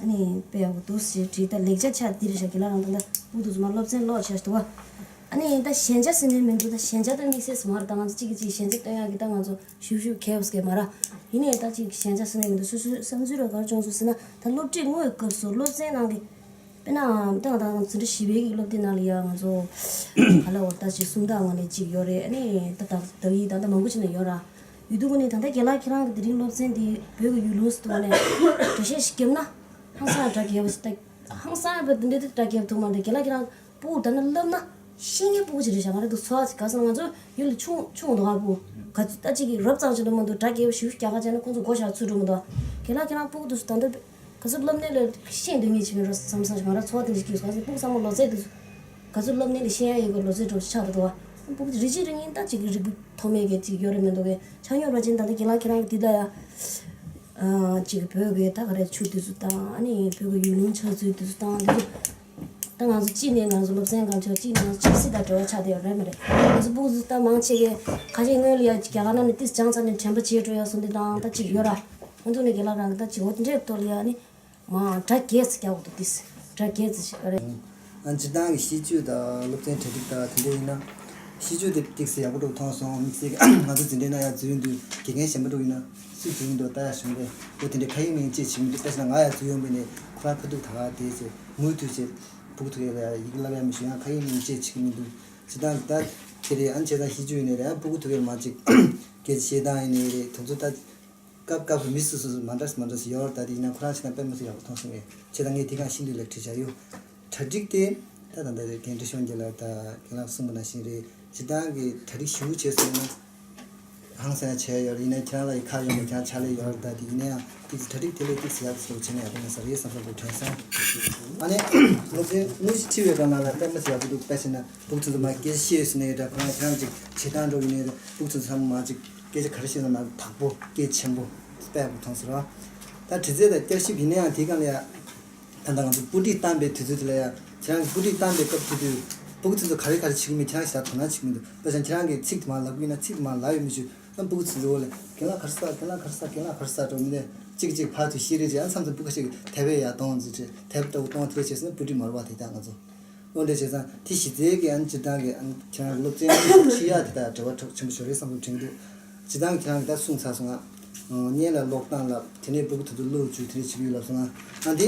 ཨ་ནི་དཔེ་ཡག་པོ་འདུག་ཟེར་བྲིས། ད་ལེགས་ཆ་ཆ་འདི་རེད་ཤག་དགེ་ལགས་རང་ད་ལྟ་སྤུ་གུ་ཚོ་མར་སློབ་ཚན་ཀློག་བྱས་འདུག་བ། ཨ་ནི་ད་ཞན་ཆ་ཟེར་ནས་མི་འདུག་ད་ཞན་ཆ་ད་དམིགས་བསལ་སུ་མར་ད་ང་ཚོ་གཅིག་གིས་གཅིག་ཞན་ཆ་སྟོན་ཡག་གི་ད་ང་ཚོ་ཞུ་ཞུ་ཁེབས་ཀྱི་མ་ར། ཡིན་ནའི་ད་གཅིག་ཞན་ཆ་ཟེར་ནས་མི་འདུག་སོ་སོའི་བསམ་ཚུལ་ར་ག་རེ་བྱུང་སོང་ཟེར་ན་ད་སློབ་ཁྲིད་དངོས་སྐབས་སུ་སློབ་ཚན་ནང་གི་དཔེར་ན་ད་ང་ད་ང་འཛིན་གྲྭ་བཞི་པའི་གི་སློབ་དེབ་ནང་ལ་ཡ་ང་ཚོ་ག་ལ་འོ་ད་ཅིག་སུམ་རྟགས་ངོས་ནས་གཅིག་ཡོད་རེད། ཨ་ནི་ད་ད་ད་ཡིག་ད་ད་མང་པོ་ཅིག་ནས་ཡོད་ར། ཡོད་དུས་ཀུན་ནས་ད་ལྟ་རྒན་ལགས་ཁྱེད་རང་གི་དེ་རིང་སློབ་ཚན་འདི་བོད་ཀྱི་ཡུལ་ལུང་ཟེར་དུས་ནས་འགྲེལ་བཤད་ཞིག་བརྒྱབ་ན་ཧང་སང་སྒྲ་རྒྱས་པ་ཞིག་ད་ཧང་སང་བ་འདི་འདྲ་སྒྲ་རྒྱས་པ་ཐུག་མ་འདུག་རྒན་ལགས་ཁྱེད་རང་སྤུ་གུ་ད་ནི་བསླབ་ན་ཤེས་མཁན་སྤུ་གུ་ཞིག་རེད་བཞག་མ་རེད་འདུག་ཚོ་བ་ག་ཟེར་ན་ང་ཚོ་ཡུལ་ལ་ཆུང་ཆུང་འདུག་ཨ་སྤུ་གུ་ག་ཚོད་ད་ཅིག་གི་རབ་ཙམ་ཞིག་འདུག་མ་འདུག་སྒྲ་རྒྱས་པ་ཞིག་རྒྱག་ག་བྱས་ན་ཁོང་ཚོ་མགོ་ཞར་ཚུད་འགྲོ་མི་འདུག་རྒན་ལགས་ཁྱེད་རང་སྤུ་གུ་དེ་ཚོ་ད་ལྟ་ག་ཚོད་བསླབ་ནས་ལ་ཤེས་འདོད་མཁན་ཞིག་མིན་འགྲོ་བསམ་བསམ་ཞིག་ང་རང་ཚོ་བ་དེ་འདྲ་ཞིག་སྐྱེས་སོང་། ག་ཚོད་སྤུ་གུ་ཚང་མ་ལོ་ཚད་དེ་ཚོ་ག་ཚོད་བསླབ་ནས་ལ་ཤེས་ཡ་ཡོད་གི་ལོ་ཚད་འགྲོ་ཆགས་འདུག་བ། སྤུ་གུ་རེ་གཅིག་རེ་གཉིས་ད་ཅིག་གི་རིག་པ་མཐོ་དམན་གི་ཅིག་ཡོད་རེད་མི་འདུག་གི་ཆ་སྙོམས་ར་ཅན་ད་ལྟ་རྒན་ལགས་ཁྱེད་རང་གི་འདི་ལ་ཡ། ཨ་ཅིག་བོད་ཀྱི་ད་ག་རེ་ཆོས་དེ་ཚོ་དང་ཨ་ནི་བོད་ཀྱི་ཡུལ་ལུང་ཆགས་ཚུལ་དེ་ཚོ་དང་དེ་ཚོ་ད་ང་ཚོ་གཅིག་ནས་ང་ཚོ་སློབ་ཚན་གང་ཆོག་གཅིག་ནས་ང་ཚོ་ཆབ་སྲིད་དང་འབྲེལ་བ་ཆགས་བསྡད་ཡོད་རེད་མ་རེད། ང་ཚོ་སྤུ་གུ་ཚོ་ད་མང་ཆེ་གས་ཁ་ཤས་སྔོན་ལ་ཡ་རྒྱ་གར་ནང་ནས་ཏིས་སྦྱངས་ཚར་ནས་དྲན་པ་བརྗེད་འགྲོ་ཡ་སོང་དེ་དང་ད་ཅིག་ཡོད་ར། ཁོང་ཚོ་ནས་རྒན་ལགས་རང་གི་ད་ཅིག་འོ་དེ་འདྲའི་ཐོག་ལ་ཡ་ནི་མ་སྒྲ་རྒྱས་ཙམ་རྒྱག་དགོས་འདུག་ཏིས་སྒྲ་རྒྱས་ཙམ་ཞིག་ཨ་རེད། ཨ་སྤྱིར་བཏང་གི་ཤེས་བྱ་དང་སློབ་ཚན་གྲ་སྒྲིག་དང་དེ་འདྲ་ཡིན་ན། ཤེས་བྱ་དེ་ཏོག་ཙམ་ཡག་པོ་འདྲ་མཐོང་སོང་། དམིགས་བསལ་གྱི་ང་ཚོ་འཛིན་གྲྭའི་ནང་ཡར་འཛུལ་ཡོང་དུས་དགེ་རྒན་གཞན་པ་འདྲ་ཡིན་ན་སུས་འཛུལ་ཡོང་འདུག་ལྟ་ཡག་བྱུང་རེད། འོ་དེ་འདྲའི་ཁ་ཡིག་མིང་ཅེས་བྱེད་མི་འདུག་ད་ཕྱིན་ན་ང་ཡར་འཛུལ་ཡོང་པ་ནས་ཁོ་རང་ཁ་ཐུག་ད་ག་དེ་ཚེ་མུ་མཐུད་བྱས་སྤུ་གུ་ཐུག་ཡག་ལ་ཡག་ཡིག་བསླབ་ཡག་མི་ཞུ་ཡང་ཁ་ཡིག་མིང་ཅེས་བྱེད་ཀྱི་མི་འདུག་སྤྱིར་བཏང་ད་དེ་རེད། ཨ་ནི་བྱས་ཙང་ཤེས་བྱ་ཡིན་ནའི་རེད། ཨ་སྤུ་གུ་ཐུག་ཡག་མ་ཅིག་སྐད་ཆ་བཤད་སྟངས་ཡིན་ནའི་རེད། དེ་ཚོ་ད། སྐབས་སྐབས་སུ་མི་སོ་སོ་སོ་མ་འདྲ་སོ་མ་འདྲ་སོ་ཡོད་རེད། ད་དེ་ཡིན་ན་ཁོ་རང་བྱས་ན་དཔེ་མི་སྲིད་ཡག་པོ་མཐོང་སོང་ངས། བྱས་ཙང་ངས་དེ་གང་ཤིན་ཏུ་ལེགས་བྲིས་བཞག་ཡོད། གྲ་སྒྲིག་དེ་ད་ད་ལྟ་རྒན་བཀྲ་ཤིས་དབང་རྒྱལ་ལགས་དང་རྒན་ལགས་གསུངས་པ་ནང་བཞིན་རེད། སྤྱིར་བཏང་གི་གྲ་སྒྲིག་ཞེ་པོ་བྱས་སོང་ན་ཧང་སང་བྱས་ཡོད་རེད། ཡིན་ན་ཁྱེད་རང་ལ་ཡི་ཁ་ཡོད་ནས་ཁྱེད་རང་ཕྱག་ལས་ཡོད་རེད། ད་དེ་ཡིན་ན་ཡང་ཏིག་ཙི་གྲ་སྒྲིག་དེ་ལས་ཏིག་ཙི་ཡག་ཙམ་བྱས་ན་ཡག་པོ་ཡོང་ས་རེད་བསམ་བསམ་པོ་དྲན་སོང་། ཨ་ནི་སློབ་ཚན་དངོས་གཞི་ཁྲིད་པའི་སྒང་ལ་ལ་དཔེ་མི་སྲིད་ཡག་པོ་འདུག་ད་བྱས་ན་སྤུ་གུ་ཚོ་ཚོ་མ་སྐད་ཆ་བཤད་ཡོད་ཟེར་ནས་ཡོད་ད་ཁོ་རང་ཁྱེད་རང་ཅིག་བྱེད་སྟངས་འགྲོ་ཡིན་ནས་སྤུ་གུ་ཚོ་ཚོ་ཚང་མ་ཅིག་སྐད་ཆ་ག་རེ་བཤད་ན་མ་དག་པོ་སྐད་ཆེན་པོ་དཔེ་ཡག་པོ་མཐོང་སོང་ར། ད་དྲི་རྩད་དང་བསྐྱར་ཞིབ་ཡིན་ན་ཡང་དེའི་སྒང་ལ་ཡ། ད་ལྟ་ང་ཚོ་སྤུ་གྲི་བཏང་པའི་དུས་ཚོད་དེ་ལ་ཡ། ཁྱེད་རང་གི་སྤུ་གྲི་བཏང་པའི་སྐབས་དེ་དུས་སྤུ་གུ་ཚོ་ཚོ་ག་རེ་ག་རེ་བྱེད་ཀྱི་མེད་ཁྱེད་རང་ཞེ་དྲག་དོ་སྣང་བྱེད་ཀྱི་མི་འདུག་ད་ཆ་ཁྱེད་རང་གིས་ཚིག་དེ་མར་ལབ་ཀྱི་ཡིན་ན་ཚིག་དེ་མར་ལབ་ཡོད་མི་ཞུ་ཨ་སྤུ་གུ་ཚོ་ཚོ་འོག་ལ་རྒན་ལགས་ག་རེ་ཟེར་རྒན་ལགས་ག་རེ་ཟེར་རྒན་ལགས་ག་རེ་ཟེར་འགྲོ་མི་ལས། གཅིག་གཅིག་ཕར་ཚུར་བཤད་རེས་བྱས། ཨ་མཚམས་མཚམས་སྤུ་གུ་ཞིག་དེབ་ཡར་གཏོང་ཟེར་བྱས། དེབ་ལྟ་བུ་གཏོང་དེ་འདྲ་བྱས་ཟིན་ན་སྤུ་གྲི་མ་རུལ་བ་དེ་ལྟར་ང་ཚོ། འོ་འདྲ་བྱས་ཙང་དེ་གཞི་རྩའི་གི་ཨ་ནི་སྤྱིར་བཏང་གི་ཨ་ནི་ཁྱེད་རང་གི་སློབ་ཚན་ཁྲིད་ཡག་དེ་དག་འབྲེལ་བ་ཁྲོག་ཆེན་པོ་ཞིག་རེད་བསམ་བློ་དྲན་གྱི་འདུག་སྤྱིར་བཏང་གི་ཁྱེད་རང་གིས་ད་གསུངས་ཚར་སོང་ང་། ཨ། སྔོན་ལ་ཀློག་སྟངས་བསླབ། དེ་ནས་སྤུ་གུ་དེ་ཚོ་བློ་བཅུག་དེ་ནས་བྱེད་ཀྱི་ཡོད་ལབ་སོང་ང་། ཨ། འདི་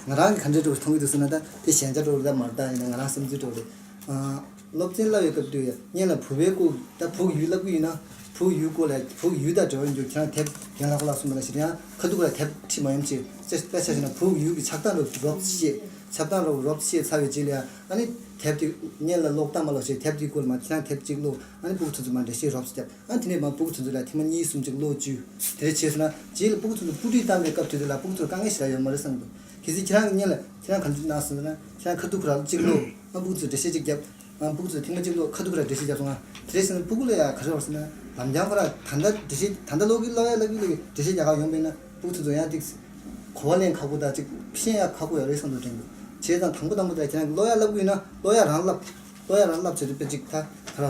ང་རང་གིས་ག་འདྲ་འདྲ་བོ་མཐོང་གི་འདུག་ཟེར་ན། ད་དེ་ཞན་ཆ་འདྲ་བོ་རེད། ད་མ་རེད། ད་ཡིན་ན་ང་རང་བསམ་ཚུལ་འདྲ་བོ་རེད། ཨ། སློབ་ཚན་བསླབ་པའི་སྐབས་དུས་སྔོན་ལ་བུ་བའི་སྐོར། ད་བུ་གུ་ཡུལ་བསླབ་ཀྱི་ཡིན་ན་བུ་གུ་ཡུལ་སྐོར་ལ། བུ་གུ་ཡུལ་དང་འབྲེལ་བ་ཡོད་རྒྱུ་ཁྱེད་རང་དེབ་རྒན་ལྷག་པ་ལགས་གསུངས་པ་ནང་བཞིན་ཡང་ཁ་ཐུག་པ་ལ་དེབ་ཁྲིད་མ་ཡོང་ཅེས། དཔེ་ཆ་བཞག་ན་བུ་གུ་ཡུལ་གྱི་ཆགས་སྟངས་རོབ་རོབ་ཙམ་ཤེས། ཆགས་སྟངས་རོབ་རོབ་ཤེས་ཚར་བའི་རྗེས་ལ་ཡང་ཨ་ནི་དེབ་དེ་སྔོན་ལ་ཀློག་སྟངས་མ་ཀློག་བྱས། དེབ་དེའི་སྐོར་ལ་མ་ཁྱེད་རང་དེབ་གཅིག་ཀློག་ཨ་ནི་སྤུ་གུ་དེ་ཚོ་མར་འགྲེལ་བཤད་རོབ་ཙམ་བརྒྱབ། ཨ། དེ་ནས་མར་སྤུ་གུ་དེ་ཚོ་ལ་ཐེངས་མ་གཉིས་གསུམ་ཅིག་ཀློག་བཅུག་དེ་འདྲ་བྱས་སོང་ན་རྗེས་ལ་སྤུ་གུ་དེ་ཚོ་སྤུ་གྲིའི་སྟངས་པའི་སྐབས་དེ་དུས་ལ་སྤུ་གུ་དེ་ཚོ་དཀའ་ངལ་ཞེ་དྲག་ཡོད་མ་རེད་བསམ་གྱི་འདུག་གལ་སྲིད་ཁྱེད་རང་གི་སྔོན་ལ་ཁྱེད་རང་ག་འདྲ་གནང་སོང་ཟེར་ན། ཁྱེད་རང་ཁ་ཐུག་ཁོ་རང་གཅིག་ཀློག་ཨ། སྤུ་གུ་ཚོས་འགྲེལ་བཤད་ཅིག་བརྒྱབ། ཨ། སྤུ་གུ་ཚོས་ཐེངས་མ་གཅིག་ཀློག་ཁ་ཐུག་ཁོ་རང་འགྲེལ་བཤད་བརྒྱབ་སོང་ང་། དེ་འདྲ་བྱས་ན་སྤུ་གུ་ལ་ཡང་ག་རེ་བ་ཟེར་ན། ལམ་སང་ཁོ་རང་ད་ལྟ་འགྲེལ་བཤད། ད་ལྟ་ཀློག་གི་ཀློག་ཡ་བསླབ་ཀྱི་ཀློག་གི་འགྲེལ་བཤད་རྒྱག་ག་ཡོང་པས་ན་སྤུ་གུ་ཚོ་ཚོ་ཡང་ཏིག་གོ་བ་ལེན་ཁག་པོ་དང་ཅིག་ཤེས་ཡ་ཁག་པོ་ཡོད་རེད་བསམ་བློ་དྲན་གྱི་འདུག་བྱས་ཙང་དང་པོ་དང་པོ་དེ་ཁྱེད་རང་གིས་ཀློག་ཡ་བསླབ་ཀྱི་ཡོད་ན་ཀློག་ཡ་རང་བསླབ། ཀློག་ཡ་རང་བསླབ་བྱས་ཏེ་དཔེ་ཅིག་ད་ག་རེ་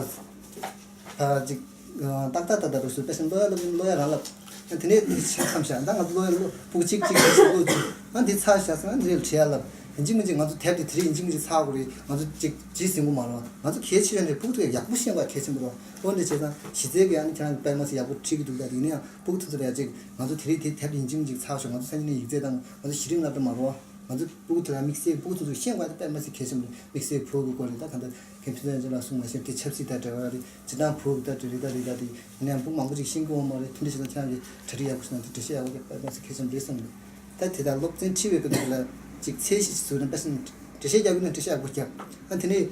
ད་ཅིག་ཨ། ཏག་ཏག་ཏག་ཏག་རུ་སུ་དཔེ་བཞིན་ཀློག་ཡ་བསླབ་ཀྱི་ཡོད་ན་ཀློག་ཡ་རང་བསླབ། ཨ། དེ་ནས་དེ་ཆ་མཚམས་བཞག་ད་ང་ཚོ་ཀློག་ཡ་ཀློག་སྤུ་གུ་གཅིག་གཅིག་གཅིག་ཀློག་བཅུག་ཨ། འདི་ཚར་བཞག་སོང་ན་འདི་ལ་ཁྲིད་ཡ་བསླབ། ཡིན་གཅིག་མིན་གཅིག་ང་ཚོ་དེབ་དེ་དེ་རིང་ཡིན་གཅིག་མིན་གཅིག་ཚར་དགོས་རེད། ང་ཚོ་ཅིག་ཇི་ཟིན་གྱི་མ་རེད། ང་ཚོ་གལ་ཆེ་ཤོས་དེ་སྤུ་གུ་ཚོ་ཡག་པོ་ཤེས་པ་གལ་ཆེན་པོ་རེད། འོ་འདི་བྱས་ཙང་གཞི་རྩའི་གི་ཨ་ནི་ཁྱེད་རང་གིས་དཔེ་མ་སྲིད་ཡག་པོ་ཁྲིད་ཀྱི་འདུག་ད་དེ་ཡིན་ན་ཡང་སྤུ་གུ་ཚོ་ཚོ་ལ་ཡ་ཅིག་ང་ཚོ་དེ་རིང་དེ་དེབ་དེ་ཡིན་གཅིག་མིན་གཅིག་ཚར་ཤོག་ང་ཚོ་སང་ཉིན་ནས་ཡིག་ཚད་དང་ང་ཚོ་གཞི་རིམ་བསླབ་གྲྭ་མ་རེད། ང་ཚོ་སྤུ་གུ་དེ་ལ་དམིགས་བསལ་སྤུ་གུ་དེ་ཚོ་ཤེས་དགོས་དེ་དཔེ་མ་སྲིད་གལ་ཆེན་པོ་རེད། དམིགས་བསལ་བུ་གི་སྐོར་རེད། ད་གང་ལྟར་མཁན་ཕྲུག་ཚོ་ལ་གསུངས་མ་ཤེས་དེ་ཆབ་སྲིད་དང་འབྲེལ་བ་རེད། སྤྱིར་བཏང་བུ་གི་ད་འབྲེལ་རེད། ད་རེད། ད་དེ་ཡིན་ན་ཡང་སྤུ་གུ་མང་པོ་ཅིག་ཤེས་ཀྱི་ཡོད་མ་རེད། དེ་འདྲ་ཞིག་ལ་ཁྱེད་རང་གིས་གྲ་སྒྲིག་ཡག་པོ་ཞིག་གནང་དེ་འགྲེལ་བཤད་ཡག་པོ་རྒྱབ་པ་མ་ཟད་གལ་ཆེན་པོ་རེད་བསམ་གི། ད་དེ་ལྟར་སློབ་ཚན་ཁྲིད་པའི་སྐབས་དེ་ལ་ཅིག་ཚད་གཞི་ཞིག་བཟོས་ན་དཔེ་བཞིན་འགྲེལ་བཤད་རྒྱག་གི་ཡོད་ན་འགྲེལ་བཤད་ཡག་པོ་རྒྱབ། ཨ། དེ་ནས་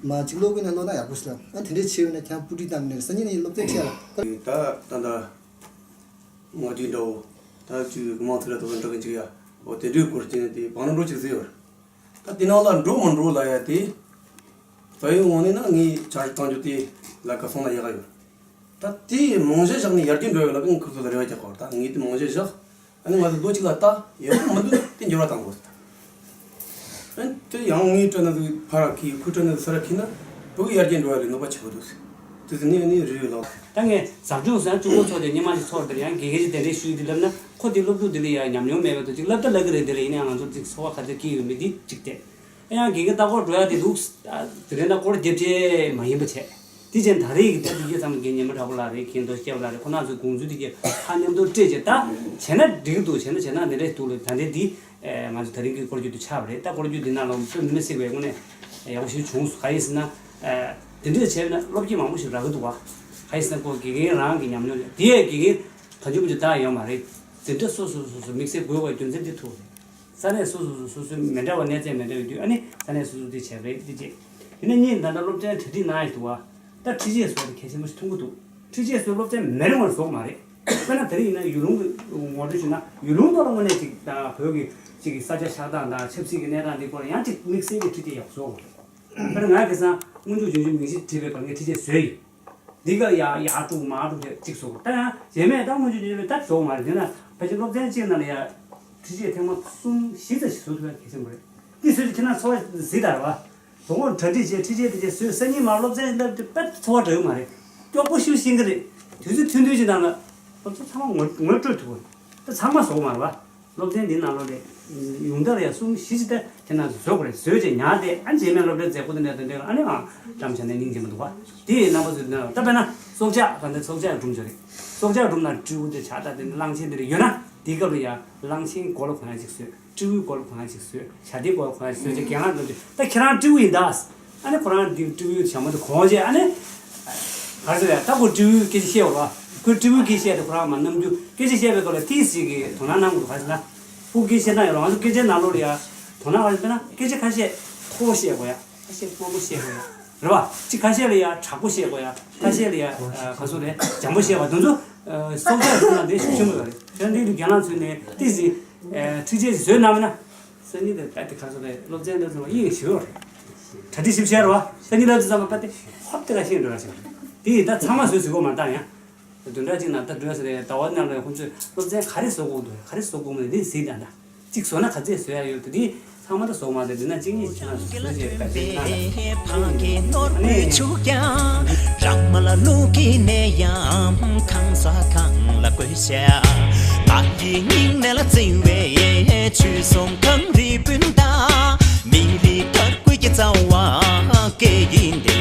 མ་ཅིག་ཀློག་གི་ཡོད་ན་ཀློག་ན་ཡག་པོ་ཞིག་ལབ། ཨ། དེ་འདྲ་བྱས་ཡོད་ན་ཁྱེད་རང་སྤུ་གྲིའི་སྟངས་ནས་སང་ཉིན་ནས་སློབ་ཚན་ཁྲིད་ཡ་ལ། ད་ད་ད། ང་དེ་འདྲ་བོ། ད་ཅིག་མང་ཚོགས་ལ་དོ་དམ་འགྲོ་གི་འཇུག་ཡ། འོ་དེ་འདྲའི་སྐོར་བྱས་ནས་དེ་བང་རིམ་འགྲོ་ཅིག་བཟོས་ཡོད་རེད། ད་དེ་ནང་ལ་འགྲོ་མི་འགྲོ་ལབ་ཡ་དེ། ད་ཡིན་འོང་ནས་ན་ངས་བཅར་བཏང་རྒྱུ་དེ་ལ་ཁ་སོང་ན་ཡག་ག་ཡོད། ད་དེ་རྨང་གཞི་བཞག་ནས་ཡར་རྒྱས་འགྲོ་ཡ་ལ་ཁོང་ཁོ་ཚོ་ལ་རེ་བ་རྒྱག་གི་ཡོད་རེད། ད་ངས་དེ་རྨང་གཞི་བཞག་ཨ་ནི་ང་ཚོ་ལོ་གཅིག་ལ་ལྟ་ཡག་པོ་མི་འདུག་དེ་འགྱུར་བ་གཏང་དགོས། ཨ་ནི་དེ་ཡང་ངའི་སྤྲོ་ན་ཚོ་ཕར་ཁྱེར། ཁོའི་སྤྲོ་ན་ཚོ་ཚུར་ཁྱེར་ན་བོད་ཀྱི་ཡར་རྒྱས་འགྲོ་བ་ལ་གནོད་པ་ཆེ་པོ་འདུག་དེ་ཚོ་ནི་ཨ་ནི་རེད་ལགས། ད་ངས་ཟབ་སྦྱོང་ཟེར་ན་གཅིག་པོ་ཚོགས་དེ་སྔོན་མ་ཞིག་ཚོགས་དེར་ཡང་དགེ་རྒན་གྱིས་དེ་འདྲའི་ཞུས་དེ་ལབ་ན་ཁོ་དེ་སློབ་ཕྲུག་དེ་ལ་ཡང་ཉམས་མྱོང་མེད་པ་དང་ཅིག་ལབ་ད་ལབ་ཀྱི་རེད། དེ་ལ་ཡིན་ན་ཡང་ང་ཚོར་ཅིག་ཚོར་བ་ག་ཚོད་སྐྱེ་ཡོད་མེད་དེ་གཅིག་བལྟས། ཡང་དགེ་རྒན་ལྟ་སྐོར་འགྲོ་ཡ་དེ་འདུག་དེ་རིང་ལྟ་སྐོར་རྒྱབ་བྱས་མ་ཡིན་པ་བྱས། དེ་བྱས་ད་རེས་ཀྱི་ད་དེ་ག་ཚང་མ་རྒན་ཉི་མ་གྲགས་པ་ལགས་རེད། རྒན་རྡོ་རྗེ་སྐྱབས་ལགས་རེད། ཁོང་རྣམ་ཚོའི་དགོངས་ཚུལ་དེ་ག་ཧ་མཉམ་དུ་སྤྲད་བྱས་ད་བྱས་ན་འགྲིག་གི་འདུག་བྱས་ན་བྱས་ན་དེ་འདྲས་འདུག་ལ། ད་ལྟའི་འདི་ང་ཚོ་ད་རིང་གི་སྐོར་རྒྱུག་དེ་ཆགས་པ་རེད། ད་སྐོར་རྒྱུག་འདི་ནང་ལ་དཔེ་མི་སྲིད་པའི་དངོས་གནས་ཡག་པོ་ཞིག་བྱུང་སོང་། ག་ཡིན་ཟེར་ན། དེ་འདྲས་བྱས་ན་སློབ་སྐྱེས་མང་པོ་ཞིག་རག་གི་འདུག་བ། ག་ཡིན་ཟེར་ན་ཁོ་དགེ་རྒན་རང་གི་ཉམས་མྱོང་རེད། དེ་ཡས་དགེ་རྒན་གང་བྱུང་མང་བྱུང་བཏང་ཡོད་མ་རེད། འཛིན་གྲྭ་སོ་སོ་སོ་སོ་དམིགས་བསལ་དགོས་པའི་རྒྱུ་མཚན་དེ་ཐུག་རེད། ས་གནས་སོ་སོ་སོ་སོ་སོའི་མི་འདྲ་བ་གནས་ཚད་མི་འདྲ་བའི་དུས་ཨ་ནི་ས་གནས་སོ་སོ་དེ་བྱས་པ་རེད། དེ་རྗེས་དེ་ནས་གཉིས་ད་ལྟ་སློབ་ཚན་གྲ་སྒྲིག་གནང་ཡོད་འདུག་བ། ད་ཁྲིད་ཆས་བཟོ་དེ་གལ་ཆེན་པོ་ཞིག་མཐོང་གི་འདུག་ཁྲིད་ཆས་བཟོ་སློབ་ཚན་མི་རེ་ངོ་རེ་བཟོ་གི་མ་རེད། དཔེར་ན་དེ་རིང་ཡིན་ན་ཡུལ་ལུང་གི་ངོ་སྤྲོད་ཞུས་ན་ཡུལ་ལུང་ཐོག་ལ་དངོས་གནས་ཅིག་ད་བོད་ཀྱི་ཅིག་གི་ས་ཆ་ཆགས་སྟངས་དང་ཆབ་སྲིད་ཀྱི་གནས་སྟངས་འདི་སྐོར་ཡང་ཅིག་དམིགས་བསལ་གྱི་ཁྲིད་ཆས་ཡག་བཟོ་དགོས་རེད། དཔེར་ན་ང་ཁ་སང་སྔོན་འཇུག་རྗེས་འཇུག་མིང་གཞི་བྲིས་པའི་སྐབས་ངས་ཁྲིད་ཆས་བཟོས་ཡིན། འདི་ག་ཡ་ཡར་དཀྲུག་མར་དཀྲུག་བྱས་གཅིག་བཟོ་དགོས། ད་ཡང་རྗེས་མས་ད་སྔོན་འཇུག་རྗེས་མས་ད་བཟོ་དགོས་མ་རེད། དེ་ན་ཕལ་ཆེར་སློབ་ཚན་གཅིག་ནང་ལ་ཡ་ཁྲིད་ཆས་ཐེངས་མ་གསུམ་བཞི་ཙམ་ཞིག་བཟོ་ཐུབ་ཡ་གལ་ཆེན་པོ་རེད། འདི་བཟོས་དུས་ཁྱེད་རང་ཚོར་བ་གཟིགས་དང་རེད་བ། དོ་དགོང་གྲ་སྒྲིག་བྱས་ཁྲིད་ཆས་དེ་བྱས་བཟོས་སང་ཉིན་མར་སློབ་ཚན་སླེབས་དུས་དཔེ་ཚོར་བ་འདྲ་ཡོད་མ་རེད། སྐྱོ་པོ་ཞེ་པོ་ཤེས་ཀྱི་རེད། དུས་ཚོད་ཐུང་ཐུང་ཅིག་ནང་ལ་སློབ་ཚན་ཚང་མ་ངོ་ངོ་སྤྲོད་ཐུབ་པ་རེད། ད་ཚང་མ་བཟོ་དགོས་མ་རེད་བ། སློབ་ཚན་འདི་ནང་ལོགས་ལ་ཡོང་ད་ལ་ཡ་གསུམ་བཞི་ཅིག་ད་ཁྱེད་རང་ཚོ་བཟོ་དགོས་རེད། བཟོས་བྱས་ཉར་ཏེ་ཨ་རྗེས་མའི་སློབ་གྲྭའི་མཛད་སྒོ་དེ་འདྲ་དེ་འདྲ་ཨ་ནི་ཨང་བཀྲམ་བྱས་ན་སྙིང་རྗེ་མི་འདུག་བ། དེ་ཡི་རྣམ་པ་ཚོ་ད་དཔེར་ན་སྲོག་ཆགས་ག་འདྲ་སྲོག་ཆགས་སྒྲུང་ཅིག་རེད། སྲོག་ཆགས་སྒྲུང་ན་སྤྲེའུ་དེ་ཆགས་ད་དེ་གླང་ཆེན་དེ་རེད་ཡོད་ན་དེའི་སྐབས་ལ་ཡ་གླང་ཆེན་མགོ་ལ་གོན་ཡ་ཅིག་བཟོས། སྤྲེའུའི་མགོ་ལ་གོན་ཡ་ཅིག་བཟོས། བྱ་དེའི་མགོ་ལ་གོན་ཡ་ཅིག་བཟོས་བྱས་རྒན་ལགས་འདྲ་ཅིག་ད་ཁྱེད་རང་སྤྲེའུ་ཡིན་ད། ཨ་ནི་ཁོ་རང་འདི་སྤྲེའུ་ཡོད་ཞྭ་མོ་དེ་གོན་བྱས་ཨ་ནི། ག་རེ་ཟེར་ཡ་ད་ཁོ་སྤྲེའུའི་སྐད་ཆ་བཤད་ཡོད་རེད་བ། ཁོས་སྤྲེའུའི་སྐད་ཆ་བཤད་དེ་ཁོ་རང་མར་རྣམ་འགྱུར་སྐད་ཆ་བཤད་པའི་སྐོར་ལ་ཏོག་ཙམ་གྱི་དོ་སྣང་གནང་དགོས་འདུག་ག་རེ་ཟེར་ན། སྤུ་གུ་སྐད་ཆ་བཤད་སྟངས་ཡོད་རེད། ང་ཚོ་སྐད་ཆའི་ནང་ལོགས་ལ་ཡ། དོ་སྣང་ག་རེ་ཟེར་ན་སྐད་ཆ་ཁ་ཤས་མཐོ་པོ་བཤད་དགོས་ཡ། ཁ་ཤས་དམའ་པོ་བཤད་དགོས་ཡ། རེད་བ། ཅིག་ཁ་ཤས་ལ་ཡ་དྲག་པོ་བཤད་དགོས་ཡ། ཁ་ཤས་ལ་ཡ་ཨ། ག་ཚོད་རེད། འཇམ་པོ་བཤད་པ་དེ་ཚོ། ཨ། སྲོག་ཆགས་ཀྱི་ནང་དེ་ཤུགས་ཆེན་པོ་ཡོད་རེད། དེ་འདི་ལ་རྒན་ལགས་ཚོས་ནས་ཏོག་ཙམ། ཨ། ཁྲིད་ཆས་བཟོས་གནང་མེད་ན། སང་ཉིན་དེ་རྦད་དེ་ག་ཚོད་རེད། སློབ་ཚན་དེ་ཚོ་དབྱིངས་ཞིག་ཡོད་རེད། གྲ་སྒྲིག་ཞིབ་བྱས་རེད་བ། སང་ཉིན་ལ་དུས་ཙམ་པ་རྦད་དེ་ཧོབ་དེ་ག་ཤེས་འགྲོ་ཡ་ཞིག་རེད། དེ་ཡིས་ད་ཚང་མ་བཟོས་ཟིག་གོ་མ་བཏང་ཡ། བདུན་ཕྲག་གཅིག་ནང་ད་འགྲོ་ཡ་ཟེར་རེད། ཟླ་བ་ནང་ལ་ཁོང་ཚོས་སློབ་ཚན་ག་རེ་བཟོ་དགོས་འདུག་ག་རེ་བཟོ་དགོས་མིན་འདི་གཟིགས་དང་ད། གཅིག་བཟོ་ན་ག་ཚད་བཟོ་ཡ་ཡོད་དེ་འདི་ཚང་མ་ད་བཟོ་མ་རེད། འདི་ན་གཅིག་གཉིས་ཅིག་ན་བཟོ་བྱས་ག་ཚད་ན་ད། ཕང་གི་ནོར་བུ་ཆུ་རྐྱང་། རང་མ་ལ་ལུག་གི་ནད་ཡམས། ཁང་ས་གང་ལ་བཀོད་བྱ། བདག་གི་སྙིང་ནས་ལ་བརྩེ་བའི་ཆོས་སྲུང་གངས་རིའི་སྤུན་ཟླ། མི་རིགས་དར་རྒུད་ཀྱི་རྩ་བ་སྐད་ཡིན་ཏེ།